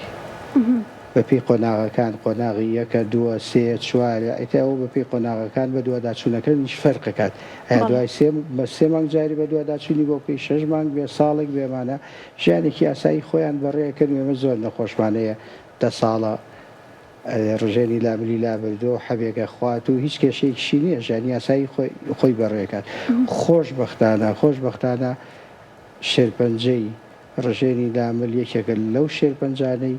بەپێی قۆناغەکان، قۆناغی یەکە، دووە، سێیە، چوارە، ئیتر ئەوە بەپێی قۆناغەکان بەدواداچوونەکەنیش فەرقەکات، ئایا دوای سێ بە سێ مانگ جارێ بەدواداچوونی بۆ بکەی، شەش مانگ بێ، ساڵێک بێ، ئەمانە ژیانێکی ئاسایی خۆیان بەڕێئەکەن و ئێمە زۆر نەخۆشمان هەیە دە ساڵە ڕژێنی لاملی لابردووە و حەبێک ئەخوات و هیچ کێشەیەکیشی نییە ژیانی ئاسایی خۆی خۆی بەڕێکات خۆشبەختانە خۆشبەختانە شێرپەنجەی ڕژێنی لامل یەکێکە لەو شێرپەنجانەی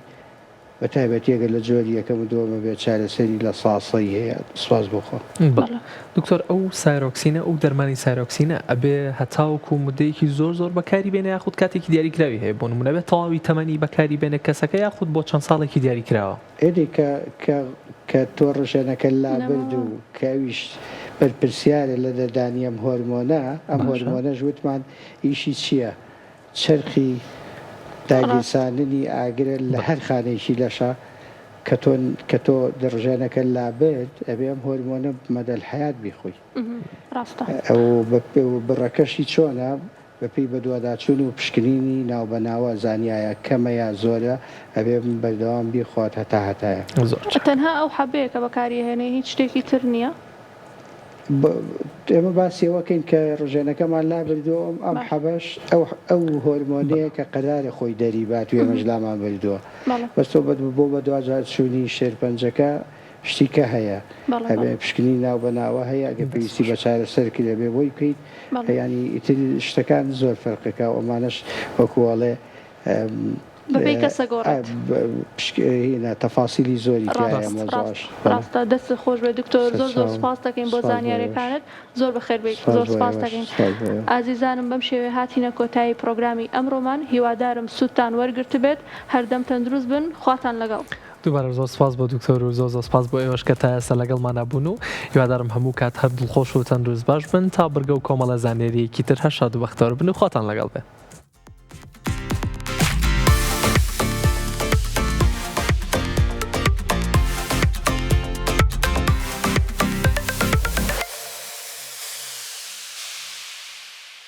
بە تایبەتی ئەگەر لە جۆری یەکەم و دووەمە بێت چارەسەری لە ساسەی هەیە سوپاس بۆ خوا. بەڵێ دکتۆر ئەو سایرۆکسینە ئەو دەرمانی سایرۆکسینە ئەبێ هەتاوەکو مدەیەکی زۆر زۆر بەکاری بێنێ یاخود کاتێکی دیاری کراوی هەیە بۆ نمونە ئەبێ تەواوی تەمەنی بەکاری بێنێ کەسەکە یاخود بۆ چەند ساڵێکی دیاری کراوە؟ ئێدی کە کە کە تۆ ڕژێنەکە لابرد و کە ئەویش بەرپرسیارە لە دەردانی ئەم هۆرمۆنە ئەم باشە. هۆرمۆنەش وتمان ئیشی چییە چەرخی داگیرساندنی ئاگرە لە هەر خانەیەکی لەشا کە تۆ کە تۆ ڕژێنەکە لابرد ئەبێ ئەم هۆرمۆنە مەدەل حەیات بیخۆی ڕاستە. ئەو بڕەکەشی چۆنە بەپێی بەدواداچوون و پشکنینی ناوبەناوە زانیایە کەمە یا زۆرە ئەبێ بەردەوام بیخوات هەتا هەتایە. زۆر چاک. تەنها ئەو حەبەیە کە بەکاری ئەهێنێ هیچ شتێکی تر نییە؟ ئێمە باسی ئەوە کەین کە ڕژێنەکەمان لابردووە ئەم ئەم حەبەش ئەو ئەو هۆرمۆنەیە کە قەرارە خۆی دەری بات و ئێمەش لامان بردووە بەس تۆ بۆ بەدواجارچوونی شێرپەنجەکە شتی کە هەیە ئەبێ پشکنی ناو بە ناوە هەیە ئەگەر پێویستی بە چارەسەر کرد ئەبێ بۆی بکەیت یانی ئیتر شتەکان زۆر فەرقەکە و ئەمانەش وەکوو ئەڵێ. بەپێی کەسە گۆڕێت. هینا تەفاسیلی زۆری تیایە ڕاست ڕاست مەوزوعەش. بەڵێ. ڕاستە دەستت خۆش بێت دکتۆر زۆر زۆر سەرچاوم. سوپاست دەکەین بۆ سوپاس بۆ ئێوەش. زانیاریەکانت زۆر بەخێر بێیت سوپاس زۆر بۆ سوپاست ئێوەش. دەکەین سوپاس بۆ ئێوە. ئازیزانم بەم شێوەیە هاتینە کۆتایی پڕۆگرامی ئەمڕۆمان هیوادارم سوودتان وەرگرتبێت هەردەم تەندروست بن خواتان لەگەڵ. دووبارە زۆر سوپاس بۆ دکتۆر و زۆر زۆر سوپاس بۆ ئێوەش کە تا ئێستا لەگەڵمانا بوون و هیوادارم هەموو کات هەر دڵخۆش و تەندروست باش بن تا بڕگە و کۆمەڵە زانیارییەکی تر هەر شاد و بەختەوەر بن و خواتان لەگەڵ بێ.